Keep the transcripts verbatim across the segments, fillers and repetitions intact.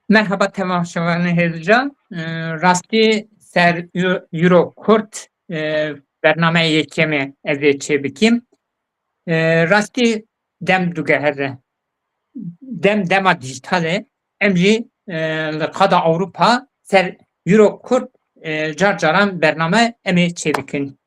Merhaba temaşevanê hêzcan. E, rastî ser Euro-, Euro Kurt, e, bername yekemê ez ê çê bikîm. E, rastî dem dugehre. Dem dema dîjîtal e. Em jî, e, li qada Ewropa ser Euro Kurt, e, car caran bername em ê çê bikin.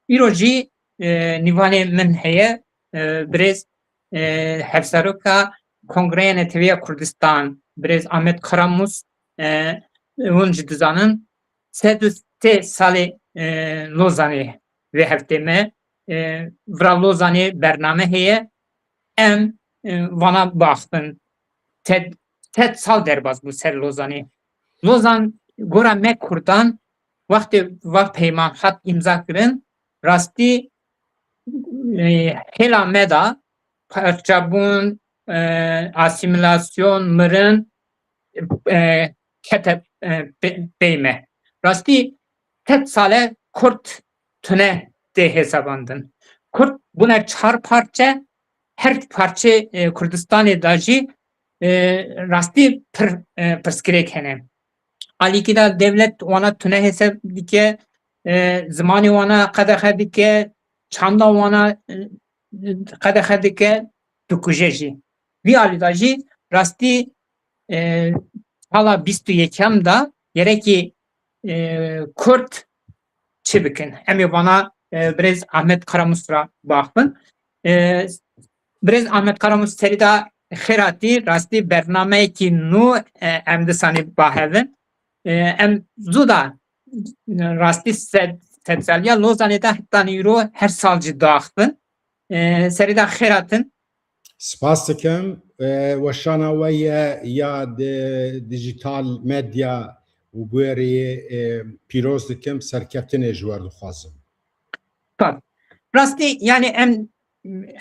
Îro jî, e, nîvanê min heye, e, birêz, e, Hevseroka Kongreya Netewî ya Kurdistan, birêz Ahmet Karamûs, e, hûn jî dizanin, sed û sê salê, e, Lozanê vê heftê me, e, vira Lozanê bername heye, em, e, vana biaxivin. Sed, sed sal derbas bû ser Lozanê. Lozan gora me Kurdan, wextê va peyman hat îmza kirin, rastî, e, hêla me de parçebûn, e, asîmîlasyon, mirin, e, kete, e, pê-, pey me. Rastî sed sale Kurd tune tê hesabandin. Kurd bûne çar parçe, her parçe, e, Kurdistanê de jî, e, rastî pir, e, pirsgirêk hene. Alîkî de dewlet wana tune hesab dike, e, zimanê wana qedexe dike, çanda wana, e, qedexe dike, dikuje jî. Vî alî de jî rastî, e, sala bîst û yekem de gerekî, e, Kurd çi bikin? Em ê vana, e, birêz Ahmet Karamûs re biaxivin. E, birêz Ahmet Karamûs, serî de xêr hatî, rastî bernameyekî nû, e, em disanî bahevin. E, em zû de, e, rastî sed, sedsaliya Lozanê de hetanî îro her sal jî diaxivin. E, serî de xêr hatin. Spas dikim. E, weşana we ye ya di dijital medya û bûyerê, e, pîroz dikim, serkeftinê ji we dixwazim. Spas. Rastî, yani em,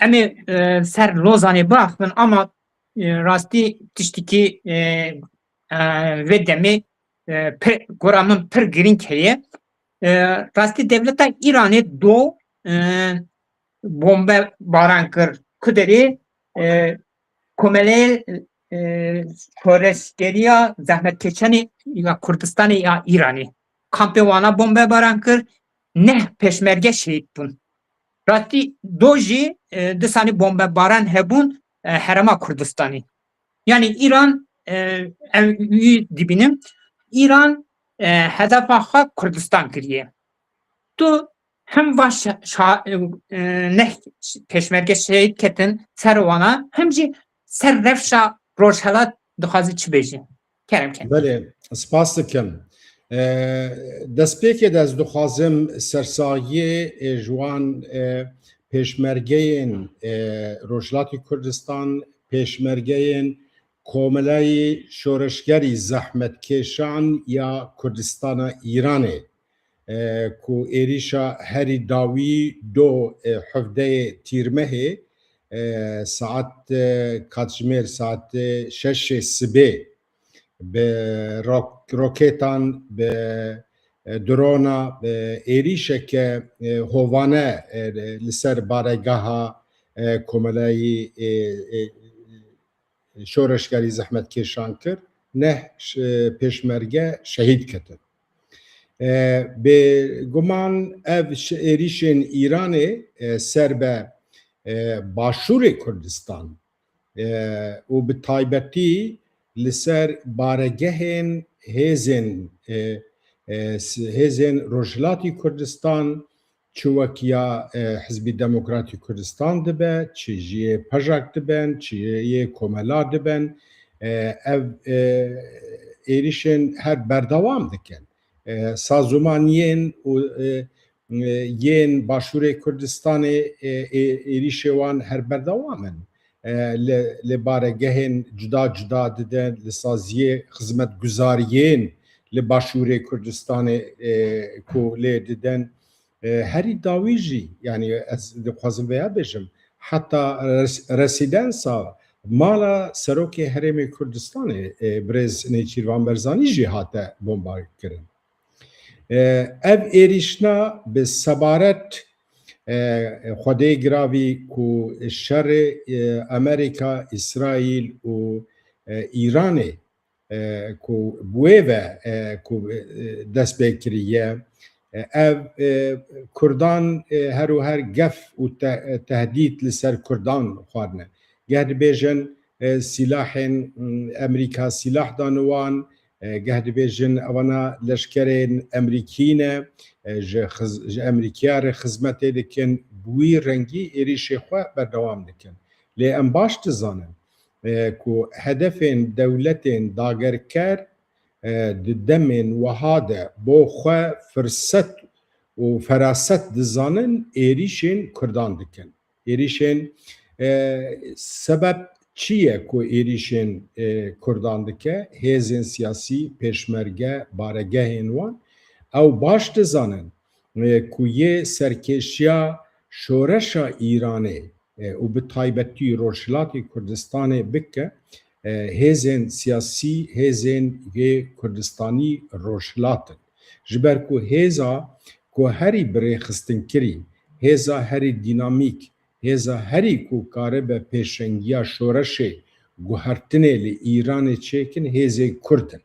em ê, e, ser Lozanê biaxivin ama, e, rastî tiştekî, e, e, vê demê, e, pir, gora min pir girîng heye. E, rastî dewleta Îranê do, e, bombe baran kir. Ku derê, e, Komeleyê, e, Şoreşgeriya Zehmetkêşanê ya Kurdistanê ya Îranê. Kampê wana bombe baran kir, neh pêşmerge şehîd bûn. Rastî do jî, e, disanî bombe baran hebûn, e, Herêma Kurdistanê. Yani Îran, e, em wî dibînin, Îran, e, hedefa xwe Kurdistan kiriye. Tu hem va şa-, şa-, e, neh pêşmerge şehîd ketin ser wana, hem jî ser rewşa Rojhelat dixwazî çi bêjî? Kerem ken. Belê, spas dikim. E, destpêkê de ez dixwazim sersaxiyê, e, ji wan, e, pêşmergeyên, e, Rojhilatê Kurdistan, pêşmergeyên Komeleyî Şoreşgerî Zehmetkêşan ya Kurdistana Îranê, e, ku êrîşa herî dawî do, e, hevdeyê Tîrmehê, e, saet, e, katjimêr saetê şeşê sibê bi rok-, roketan, bi, e, drona, bi êrîşeke, e, hovane, e, li ser baregeha, e, Komeleyî, e, e, Şoreşgerî Zehmetkêşan kir, neh ş-, pêşmerge şehîd ketin. E, bêguman ev ş-, êrîşên Îranê, e, ser be, e, Başûrê Kurdistan, e, û bi taybetî li ser baregehên hêzên, e, e, s-, hêzên Rojhilatî Kurdistan, çi wek ya, e, Hizbî Demokratî Kurdistan dibe, çi jî yê PJAK dibin, çi yê Komela dibin, e, ev, e, êrîşên her berdewam dikin. E, sazûmaniyên û, e, e, yên Başûrê Kurdistanê, e, ê-, êrîşê wan her berdewam in. E, li, li baregehên cuda cuda didin, li saziyê xizmetguzariyên li Başûrê Kurdistanê, e, ku lê didin, e, herî dawî jî, yani ez dixwazim veya bêjim, heta res-, resîdensa mala Serokê Herêmê Kurdistanê, e, birêz Nêçîrvan Berzanî jî hate bomba kirin. E, ev êrîşna bi sebaret, e, Xwedê giravî ku şerê, e, Amerîka, Îsraîl û, e, Îranê e, ku bi wê ve, e, ku, e, dest pê kiriye. E, ev, e, Kurdan, e, her û her gef û te-, e, tehdît li ser Kurdan xwarine. Geh dibêjin, e, sîlahên, m, Emerîka sîlah dane wan, e, geh dibêjin evana leşkerên Emerîkî ne, e, ji xiz-, ji Emerîkiya re xizmetê dikin, bi wî rengî êrîşê xwe berdewam dikin. Lê em baş dizanin, e, ku hedefên dewletên dagerker, e, di demên wiha de bo xwe firset û feraset dizanin, êrîşên Kurdan dikin. Êrîşên, e, sebeb çi ye ku êrîşên, e, Kurdan dike? Hêzên siyasî, pêşmerge, baregehên wan, ew baş dizanin, e, ku yê serkêşiya şoreşa Îranê, e, û bi taybetî Rojhilatê Kurdistanê bike, e, hêzên siyasî, hêzên yê Kurdistanî rojhilat in. Ji ber ku hêza ku herî birêxistinkirî, hêza herî dînamîk, hêza herî ku karibe pêşengiya şoreşê guhertinê li Îranê çêkin, hêzên Kurd in.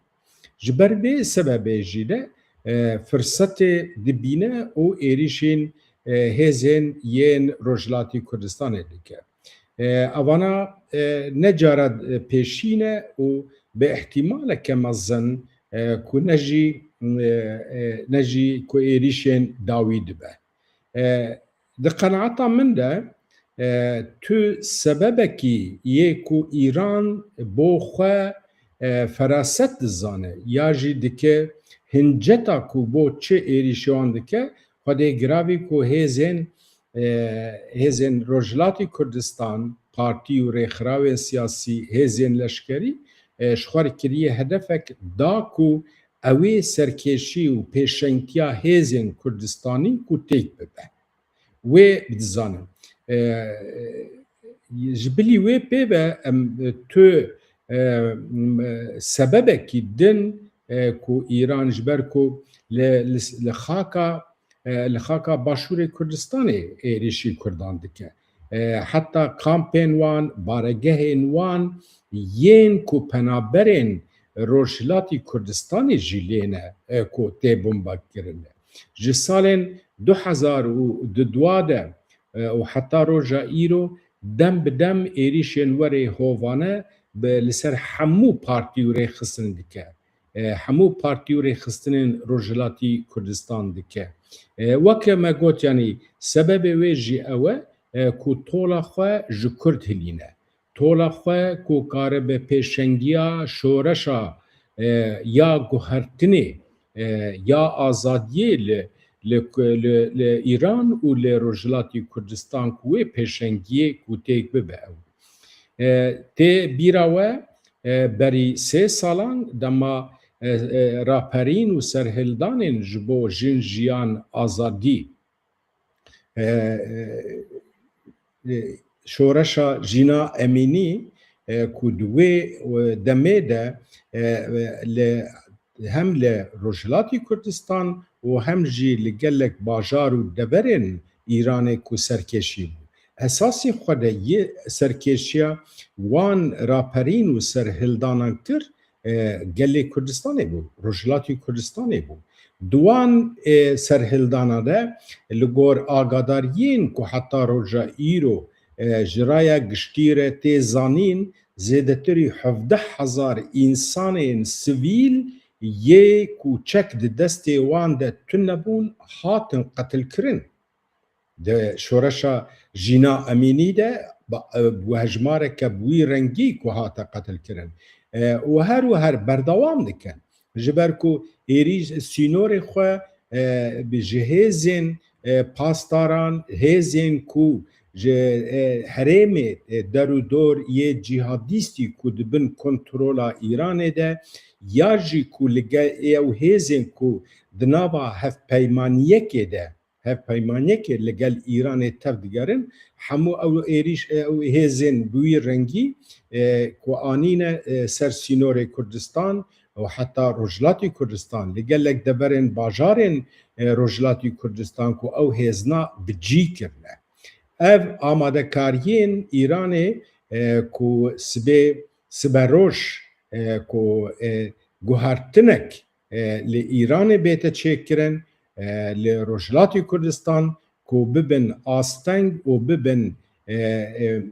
Ji ber vê sebebê jî de, e, firsetê dibîne û êrîşên, e, hêzên yên Rojhilatî Kurdistanê dike. E, evana, e, ne cara, e, pêşî ne û bi îhtîmaleke mezin, e, ku ne jî, e, e, ne jî ku êrîşên dawî dibe. E, di qenaeta min de, e, tu sebebekî yê ku Îran bo xwe, e, feraset dizane ya jî dike hinceta ku bo çi êrîşê wan dike, Xwedê giravî ku hêzên, e, hêzên Rojhilatî Kurdistan, partî û rêxirawên siyasî, hêzên leşkerî, e, ji xwe re kiriye hedefek da ku ew ê serkêşî û pêşengtiya hêzên Kurdistanî ku têk bibe. Wê bidizanin. E, ji bilî wê pê ve em, e, tu, e, m-, e, sebebekî din, e, ku Îran ji ber ku li, li, li xaka, e, li xaka Başûrê Kurdistanê êrîşî Kurdan dike. E, heta kampên wan, baregehên wan yên ku penaberên Rojhilatî Kurdistanê jî lê ne, e, ku tê bombe kirine. Ji salên du hezar û du de, e, û heta roja îro dem bi dem êrîşên werê hovane bi, li ser hemû partî û rêxistin dike. E, hemû partî û rêxistinên Rojhilatî Kurdistan dike. E, weke me got, yanî sebebê wê jî ew e, e, ku tola xwe ji Kurd hilîne. Tola xwe ku karibe pêşengiya şoreşa, e, ya guhertinê, e, ya azadiyê li, li, li, li Îran û li Rojhilatî Kurdistan ku wê pêşengiyê ku têk bibe ew. E, tê bîra we, e, berî sê salan dema, e, e, raperîn û serhildanên ji bo jin jiyan azadî, e, e, e, şoreşa Jîna Emînî, e, ku di wê, e, demê de, e, e, li, hem li Rojhilatî Kurdistan û hem jî li gelek bajar û deverên Îranê ku serkêşî bû. Esasî xwe de yê serkêşiya wan raperîn û serhildanan kir, e, gelê Kurdistanê bû, Rojhilatî Kurdistanê bû. Di wan, e, serhildana de li gor agadariyên ku heta roja îro, e, ji raya giştî re tê zanîn, zêdetirî hevdeh hezar însanên sivîl yê ku çek di destê wan de tune bûn, hatin qetilkirin. Di şoreşa Jîna Emînî de ba-, e, bi hejmareke bi wî rengî ku hate qetilkirin. E, û her û her berdewam dikin. Ji ber ku êrîş sînorê xwe, e, bi ji hêzên, e, pasdaran, hêzên ku ji, e, herêmê, e, derûdor yê cîhadîstî ku di bin kontrola Îranê de, ya jî ku li gel ew hêzên ku di nava hevpeymaniyekê de, hevpeymaniyekê li gel Îranê tev digerin, hemû ew êrîş, ew hêzên bi wî rengî, e, ku anîne, e, ser sînorê Kurdistan û heta Rojhilatî Kurdistan, li gelek deverên bajarên, e, Rojhilatî Kurdistan ku ew hêzna bi cî kirine. Ev amadekariyên Îranê, e, ku sibê, siberoj, e, ku, e, guhertinek, e, li Îranê bête çêkirin, e, li Rojhilatê Kurdistan, ku bibin asteng û bibin, e, e,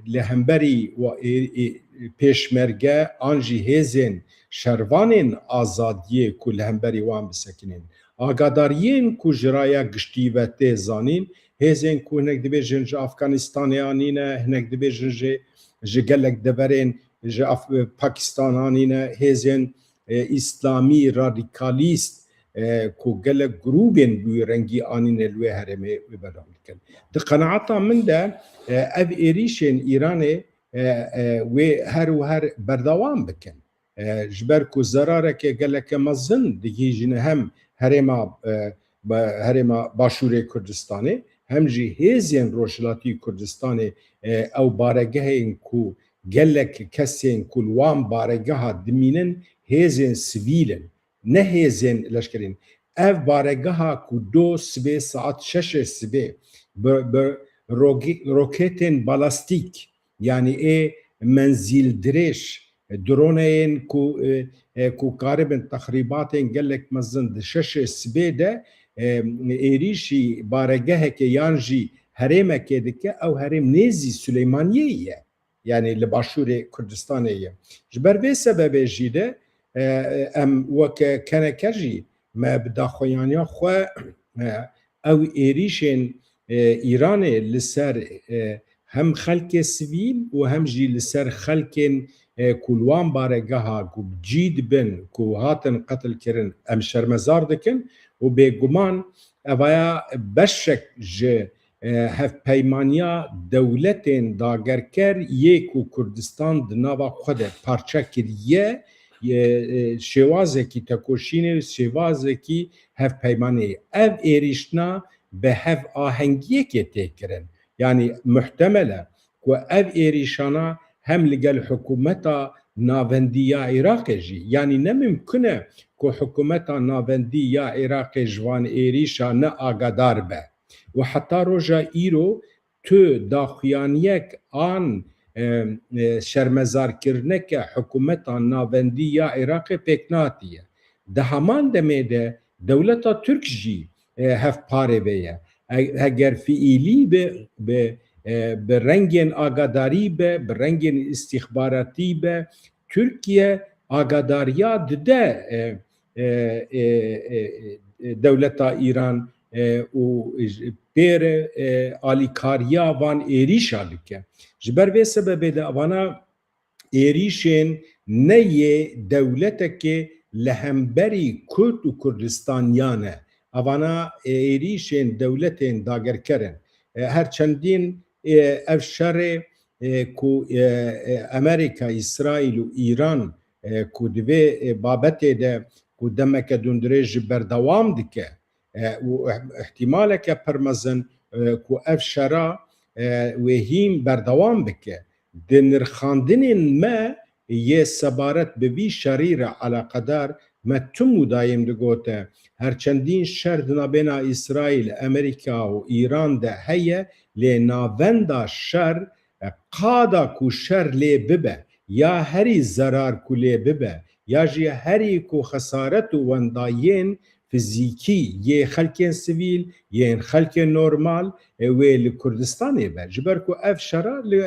li hemberî wa-, e, e, pêşmerge an jî hêzên şervanên azadiyê ku li hemberî wan bisekinên. Agadariyên ku ji raya giştî ve tê zanîn, hêzên ku hinek dibêjin ji Afganistanê anîne, hinek dibêjin ji, ji gelek deverên ji Af-, Pakistan anîne, hêzên, e, îslamî radikalîst, e, ku gelek grûbên bi wî rengî anîne li wê herêmê wê berdewam dikin. Di qenaeta min de, e, ev êrîşên Îranê, e, e, wê her û her berdewam bikin. E, ji ber ku zerareke geleke mezin digihîjine hem herêma, e, ba-, herêma Başûrê Kurdistanê, hem jî hêzên Rojhilatî Kurdistanê, e, ew baregehên ku gelek kesên ku li wan baregeha dimînin hêzên sivîl in, ne hêzên leşkerî in. Ev baregeha ku do sibê saet şeşê sibê bi, bi rogi-, roketên balastîk, yanî ê menzîl dirêj, droneyên ku, e, e, ku karibin texrîbatên gelek mezin di şeşê sibê de, e, êrîşî baregeheke yan jî herêmekê dike, ew herêm nêzî Silêmaniyê ye. Yanî li Başûrê Kurdistanê ye. Ji ber vê sebebê jî de, e, em weke keneke jî me bi daxuyaniya xwe, e, ew êrîşên, e, Îranê li ser, e, hem xelkê sivîl û hem jî li ser xelkên, e, ku li wan baregeha ku bi cî dibin, ku hatin qetilkirin, em şermezar dikin û bêguman evaya beşek ji, e, hevpeymaniya dewletên dagerker yê ku Kurdistan di nava xwe de parçe kiriye, e, e, şêwazekî tekoşînê, şêwazekî hevpeymaniyê. Ev êrîşna bi hevahengiyekê tê kirin. Yanî muhtemel e ku ev êrîşana hem li gel hikûmeta navendî ya Iraqê jî, yanî ne mimkun e ku hikûmeta navendî ya Iraqê ji van êrîşa ne agadar be. Û heta roja îro tu daxuyaniyek an, e, e, şermezarkirineke hikûmeta navendî ya Iraqê pêk nehatiye. Di heman demê de dewleta Tirk jî, e, hevparê ve ye. E, heger fiîlî bi, bi, e, bi rengên agadarî be, bi rengên îstîxbaratî be, Tirkiye agadariya dide, e, e, e, e, e, dewleta Îran, e, û pê re, e, alîkariya van êrîşa dike. Ji ber vê sebebê de evana êrîşên ne yê dewletekê li hemberî Kurd û Kurdistaniyan e. Evana êrîşên dewletên dagerker in. E, her çendîn, e, ev şerê, e, ku, e, e, Amerîka, Îsraîl û Îran, e, ku di vê, e, babetê de ku demeke dundirêj ji berdewam dike, e, û eh-, ihtimaleke pir mezin, e, ku ev şera, e, wê hîn berdewam bike. Di nirxandinên me yê sebaret bi vî şerî re eleqedar me tim û dayêm digote, her çendîn şer di nabêna Îsraîl, Amerîka û Îran de heye, lê navenda şer, e, qada ku şer lê bibe, ya herî zerar ku lê bibe, ya jî herî ku xesaret û wendayên fizîkî yê xelkên sivîl, yên xelkên normal, e, wê li Kurdistanê be. Ji ber ku ev şera li,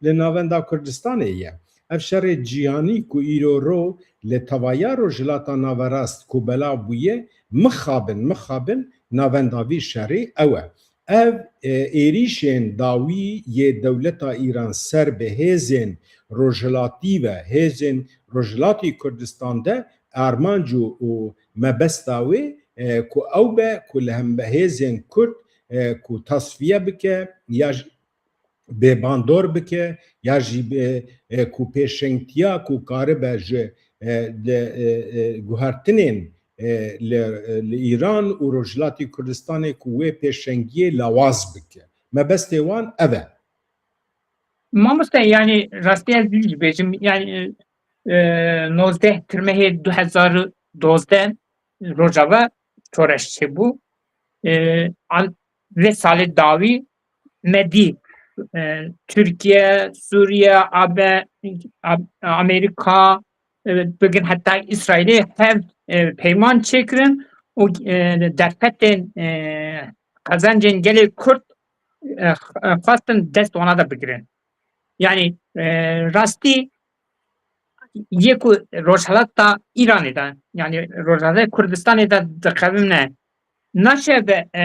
li navenda Kurdistanê ye. Ev şerê cîhanî ku îro ro li tevaya Rojhilata Naverast ku belav bûye, mixabin, mixabin navenda vî şerî ew e. Ev, e, êrîşên dawî yê dewleta Îran ser bi hêzên rojhilatî ve, hêzên Rojhilatî Kurdistan de armanc û, û mebesta wê, e, ku ew be ku li hembe hêzên Kurd, e, ku tasfiye bike ya jî bêbandor bike ya jî bi, e, ku pêşengtiya ku karibe ji, e, de, e, e, guhertinên, e, li, e, li Îran û Rojhilatî Kurdistanê ku wê pêşengiyê lawaz bike. Mebestê wan ev e. Mamoste, yanî rastî ez jî bêjim, yanî, e, nozdeh Tirmehê du hezar û dozdeh Rojava şoreş çêbû. E, al-, vê salê dawî me dî, e, Tirkiye, Sûriye, Abe-, Ab-, e, bigin heta Îsraîlê hev, e, peyman çêkirin û, e, derfetên, e, qezencên gelê Kurd, e, x-, e, xwestin dest wana de bigirin. Yanî, e, rastî yê ku Rojhelata Îranê de, yanî Rojhelata Kurdistanê de diqewimne, naşe be, e,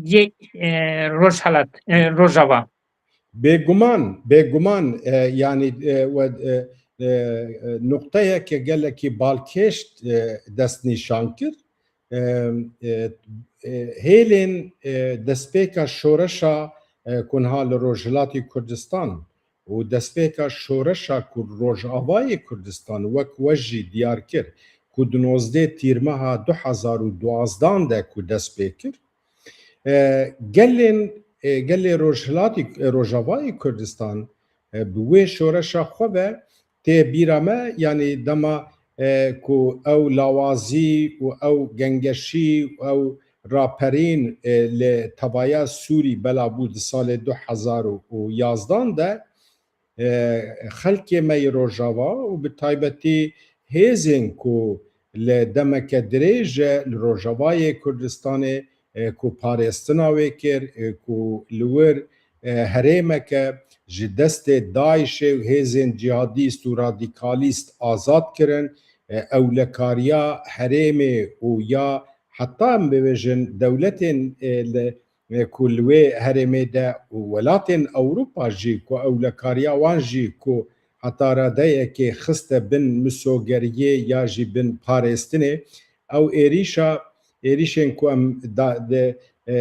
yê, e, Rojhelat, e, Rojava. Bêguman, bêguman, e, yanî, e, we, e, e, e, nuqteyeke gelekî balkêş, e, destnîşan kir. E, e, e, hêlên, e, destpêka şoreşa, e, ku niha li Rojhilatî Kurdistan û destpêka şoreşa ku Rojavayê Kurdistan wek we jî diyar kir, ku di nozdeh tîrmeha du hezar û duwazdan de ku dest pê kir, e, gelên, e, gelê Rojhilatî, e, Rojavayê Kurdistan, e, bi wê şoreşa xwe ve tê bîra me, yanî dema, e, ku ew lawazî û ew gengeşî û ew raperîn, e, li tevaya Sûrî bela bû di salê du hezar û yazdan de, e, xelkê me yê Rojava û bi taybetî hêzên ku li demeke dirêj e li Rojavayê Kurdistanê, e, ku parêstina wê kir, e, ku li wir, e, herêmeke ji destê DAIŞê û hêzên cîhadîst û radîkalîst azad kirin, e, ewlekariya herêmê û ya heta em bibêjin dewletên, e, li, e, ku li wê herêmê de û welatên Ewropa jî ku ewlekariya wan jî ku heta radeyekê xiste bin misogeriyê ya jî bin parêstinê, ew êrîşa, êrîşên ku em da, de, e,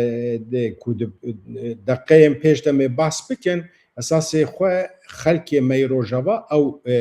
de, ku di, e, deqeyên pêş de me behs bikin, esasê xwe xelkê me yê Rojava ew, e,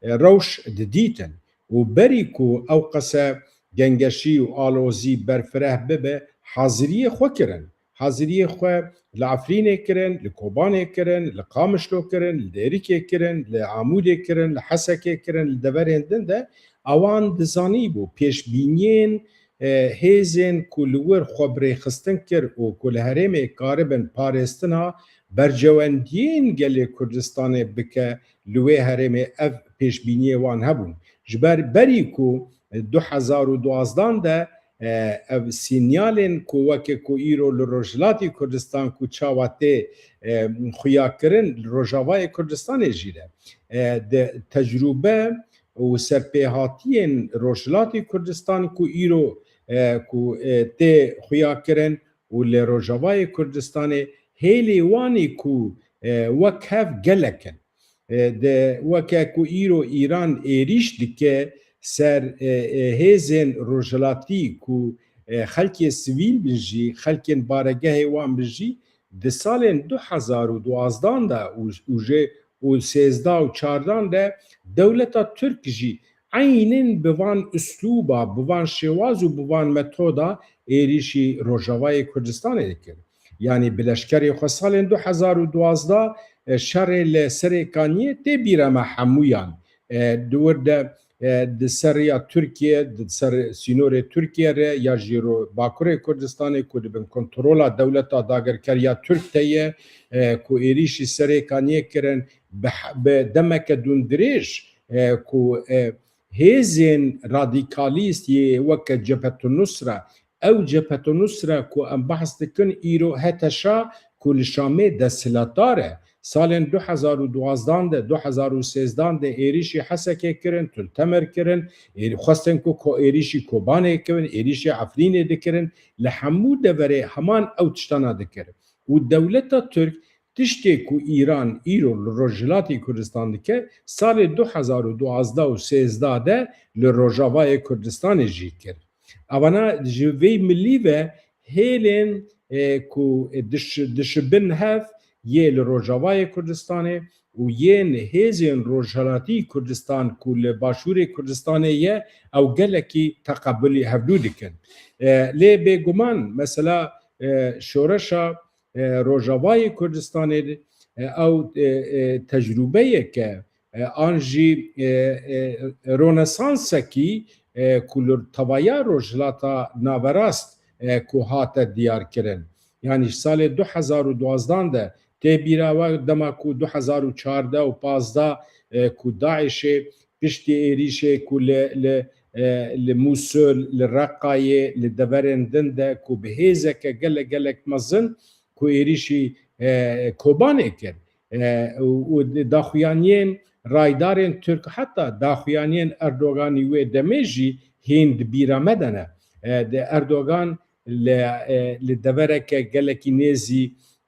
e, rewş didîtin. Û berî ku ew qese gengeşî û alozî berfireh bibe, haziriyê xwe kirin. Haziriyê xwe li Efrînê kirin, li Kobanê kirin, li Qamişlo kirin, li Dêrikê kirin, li Amûdê kirin, li Hesekê kirin, li deverên din de ewan dizanîbû pêşbîniyên, e, hêzên ku li wir xwe bi rêxistin kir û ku li herêmê karibin parêstina berjewendiyên gelê Kurdistanê bike, li wê herêmê ev pêşbîniyê wan hebûn. Ji ber berî ku du hezar û duwazdan de, e, ev sînyalên ku weke ku îro li Rojhilatî Kurdistan ku çawa tê, e, xuya kirin, li Rojavayê Kurdistanê jî de, e, di tecrûbe û serpêhatiyên Rojhilatî Kurdistan ku îro, e, ku, e, tê xuya kirin û li Rojavayê Kurdistanê hêlê wanî ku, e, wek hev gelek in. E, de weke ku îro Îran êrîş dike ser, e, e, hêzên rojhilatî ku, e, xelkê sivîl bin jî, xelkên baregehê wan bin jî, di salên du hezar û duwazdan de û, û jê û sêzdeh û çardan de dewleta Tirk jî eynîn bi van uslûba, bi van şêwaz û bi van metoda êrîşî Rojavayê Kurdistanê dikir. Yanî bi leşkerê xwe salên du hezar û duwazdeh, e, şerê li Serê Kaniyê tê bîra me hemûyan. E, di wir de, e, di ser riya Tirkiye, di ser sînorê Tirkiye re ya jî ro-, Bakurê Kurdistanê ku di bin kontrola dewleta dagirker ya Tirk de ye, e, ku êrîşî Serê Kaniyê kirin, bi he-, bi demeke dûndirêj, e, ku, e, hêzên radîkalîst yê weke Cephetun Nusra, ew Cephetun Nusra ku em behs dikin îro H T Ş a ku li Şamê desthilatdar e. Salên du hezar û duwazdan de, du hezar û sêzdan de êrîşî Hesekê kirin, Til Temer kirin, êr-, xwestin ku ko-, êrîşî Kobanê kirin, êrîşî Efrînê dikirin, li hemû deverê heman ew tiştana dikir. Û dewleta Tirk tiştê ku Îran îro li Rojhilatî Kurdistan dike, salê du hezar û duwazdeh û sêzdeh de li Rojavayê Kurdistanê jî kir. Evana ji vê milî ve hêlên, e, ku diş-, dişibin hev yê li Rojavayê Kurdistanê û yên hêzên Rojhilatî Kurdistan ku li Başûrê Kurdistanê ye, ew gelekî teqebulî hevdû dikin. E, lê bêguman, mesela, e, şoreşa, e, Rojavayê Kurdistanê, e, ew, e, e, tecrûbeyeke, e, an jî, e, e, ronesansekî, e, ku li tevaya Rojhilata Naverast, e, ku hate diyar kirin. Yanî ji salê du hezar û duwazdan de tê bîra we dema ku du hezar û çardeh û pazdeh, e, ku DAIŞê piştî êrîşê ku li, li, e, li Mûsul, li Reqayê, li deverên din de ku bi hêzeke gelek gelek mezin ku êrîşî, e, Kobanê kir. E, û, û daxuyaniyên raydarên Tirk, heta daxuyaniyên Erdoganî wê demê jî hîn di bîra me de ne. E, de Erdogan li, e, li devereke gelekî nêzî,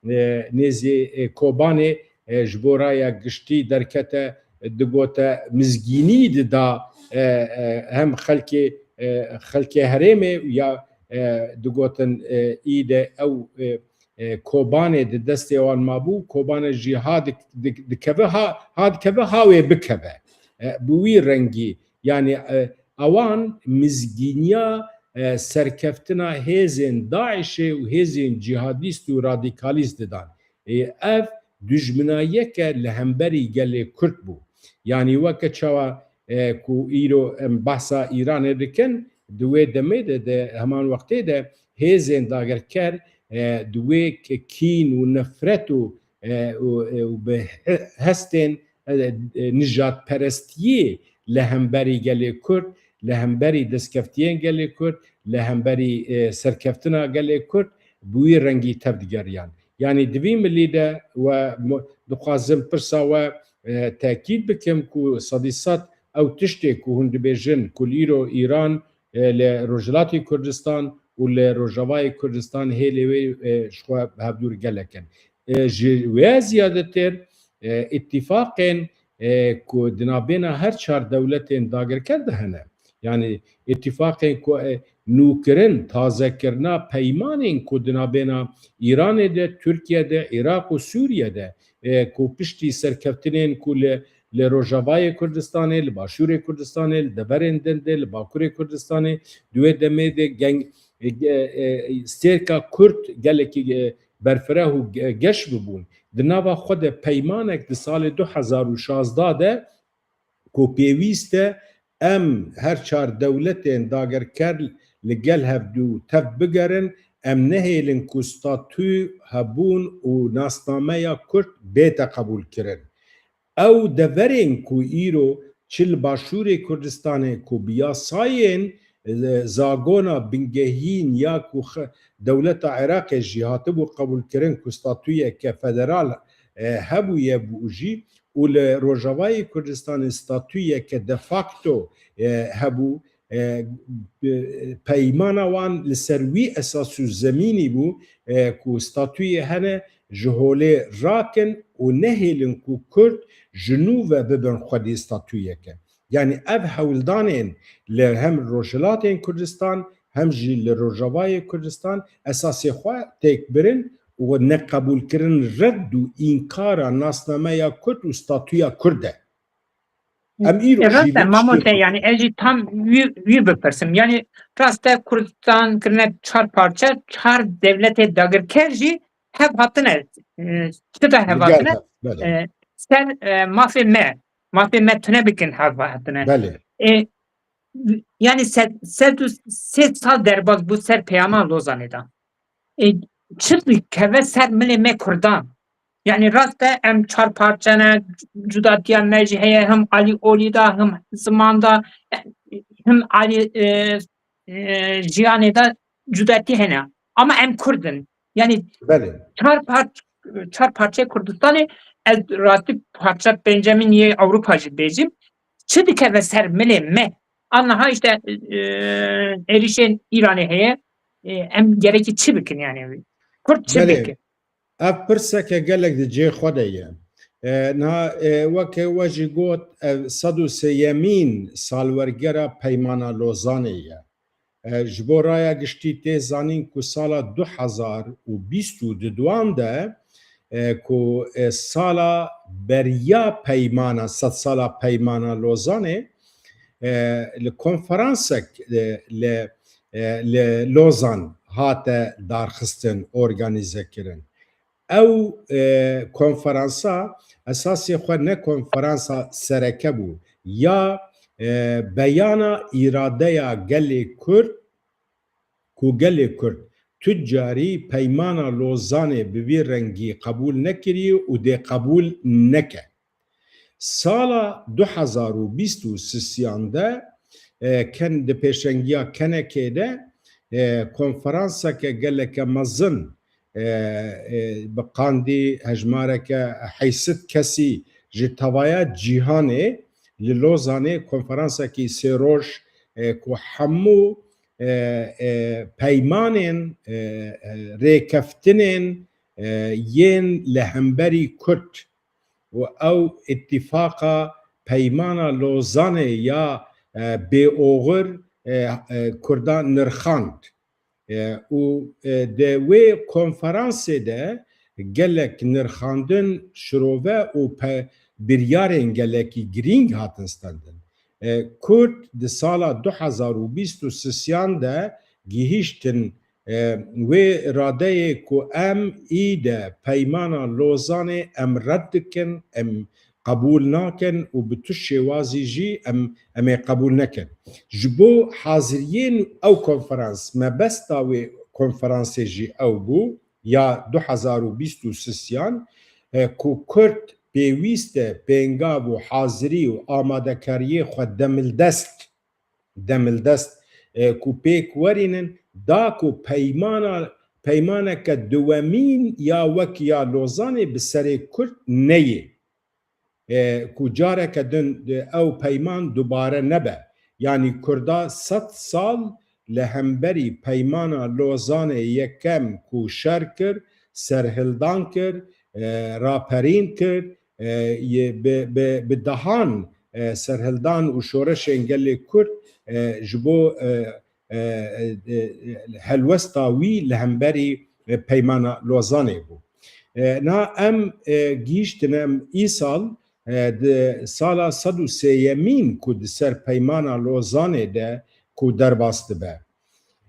e, nêzî, e, Kobanê, e, ji bo raya giştî derkete, digote mizgînî dida, e, e, hem xelkê, e, xelkê herêmê ya, e, digotin, e, î de ew, e, e, Kobanê di destê wan mabû, Kobanê jî ha dik-, dik-, dikeve, ha, ha dikeve, ha wê bikeve. E, bi wî rengî, yanî, e, ewan mizgîniya, e, serkeftina hêzên DAIŞê û hêzên cîhadîst û radîkalîst didan. E, ev dijminayiyeke li hemberî gelê Kurd bû. Yanî weke çawa, e, ku îro em behsa Îranê dikin, di wê demê de, di heman wextê de hêzên dagirker, e, di wê ke-, kîn û nefret û, e, û, e, û bi he-, hestên, e, e, nijadperestiyê li hemberî gelê Kurd, li hemberî destkeftiyên gelê Kurd, li hemberî, e, serkeftina gelê Kurd bi wî rengî tev digeriyan. Yanî di vî milî de we mo-, dixwazim pirsa we, e, tekîd bikim ku sedî sed ew tiştê ku hûn dibêjin ku li îro Îran, e, li Rojhilatê Kurdistan û li Rojavayê Kurdistan hêlê wê, e, ji xwe hevdûr gelek in. E, ji wê ziyadettir, e, îtîfaqên, e, ku di navbêna her çar dewletên dagirker de hene. Yanî îtîfaqên ku, e, nûkirin, tazekirina peymanên ku di navbêna Îranê de, Tirkiye de, Iraq û Sûriye de, e, ku piştî serkeftinên ku li, li Rojavayê Kurdistanê, li Başûrê Kurdistanê, li deverên din de, li Bakurê Kurdistanê, di wê demê de geng-, e, e, e, stêrka Kurd gelekî, e, berfireh û ge-, geş bibûn. Di nava xwe de peymanek di salê du hezar û şazdeh de ku pêwîst e em her çar dewletên dagirker li gel hevdû tev bigerin, em nehêlin ku statû hebûn û nasnameya Kurd bête qebûlkirin. Ew deverên ku îro çi li Başûrê Kurdistanê ku bi yasayên, e, zagona bingehîn ya ku xe-, dewleta Iraqê jî hatibû qebûlkirin ku statûyeke federal, e, hebûye bû jî û li Rojavayê Kurdistanê statûyeke de facto, e, hebû, e, e, peymana wan li ser wî esas û zemînî bû, e, ku statûyê hene ji holê rakin û nehêlin ku Kurd ji nû ve bibin xwedî statûyeke. Yanî ev hewldanên li hem Rojhilatên Kurdistan hem jî li Rojavayê Kurdistan esasê xwe têk birin û neqebûlkirin red û înkara nasnameya Kurd û statûya Kurd e. Em îro jî Rast e, vê mamoste, tiştê yanî ez jî tam wî, wî bipirsim. Yanî rast e, Kurdistan kirine çar parçe, çar dewletê dagirker jî hev hatine, e, çi de hev li gel hatine, hev, belê. E, ser, e, mafê me, mafê me tune bikin hev hatine. Belê. E, yanî sed, sed û sê sal derbas bû ser peyama Lozanê de. E, çi dikeve ser milê me Kurdan? Yanî rast e, em çar parçe ne, cudatiya me jî heye, him alî olî de, him ziman de, him alî, e, e, jiyanê de cudatî hene. Ama em Kurd in. Yanî Belê. çar parç-, çar parçeyê Kurdistanê, ez rastî parça pencemîn yê Ewropa jî bêjim. Çi dikeve ser milê me? Aniha işte, e, êrîşên Îranê heye. E, em gerekî çi bikin yani? Kurd çi Belê. bikin? Ev pirseke gelek di cihê xwe de ye. E, niha, e, weke we jî got, ev sed û sêyemîn salwergera Peymana Lozanê ye. E, ji bo raya giştî tê zanîn ku sala du hezar û bîst û duduan de, e, ku, e, sala beriya peymana, sedsala Peymana Lozanê, e, li konferansek, e, li, e, li Lozan hate darxistin, organîze kirin. Ew, e, konferansa esasê xwe ne konferansa sereke bû, ya, e, beyana îradeya gelê Kurd, ku gelê Kurd tu carî Peymana Lozanê bi vî rengî qebûl nekiriye û dê qebûl neke. Sala du hezar û bîst û sisiyan de, e, ken-, di pêşengiya Kenekê de, e, konferanseke geleke mezin, e, e, bi qandî hejmareke heysit kesî ji tevaya cîhanê li Lozanê konferansekî sê roj, e, ku hemû, e, e, peymanên, e, e, rêkeftinên, e, yên li hemberî Kurd û ew îtîfaqa Peymana Lozanê ya, e, bêoxir, e, e, Kurdan nirxand. E, û, e, di wê konferansê de gelek nirxandin, şirove û pe-, biryarên gelekî girîng hatin stendin. E, Kurd di sala du hezar û bîst û sisiyan de gihîştin, e, wê radeyê ku em î de Peymana Lozanê em red dikin, em qebûl nakin û bi tu şêwazî jî em, em ê qebûl nekin. Ji bo haziriyên ew konferans, mebesta wê konferansê jî ew bû, ya du hezar û bîst û sisiyan, e, ku Kurd pêwîst e pêngav û hazirî û amadekariyê xwe demildest, demildest, e, ku pêk werînin, da ku peymana, peymaneke duwemîn ya wek ya Lozanê bi serê Kurd neyê. E, ku careke din, e, ew peyman dubare nebe. Yanî Kurda sed sal li hemberî Peymana Lozanê yekem ku şer kir, serhildan kir, e, raperîn kir, e, yê bi, bi, bi dehan, e, serhildan û şoreşên gelê Kurd, e, ji bo, e, e, e, e, helwesta wî li hemberî, e, Peymana Lozanê bû. E, na em, e, gihîştine em îsal, e, di sala sed û sêyemîn ku di ser Peymana Lozanê de ku derbas dibe.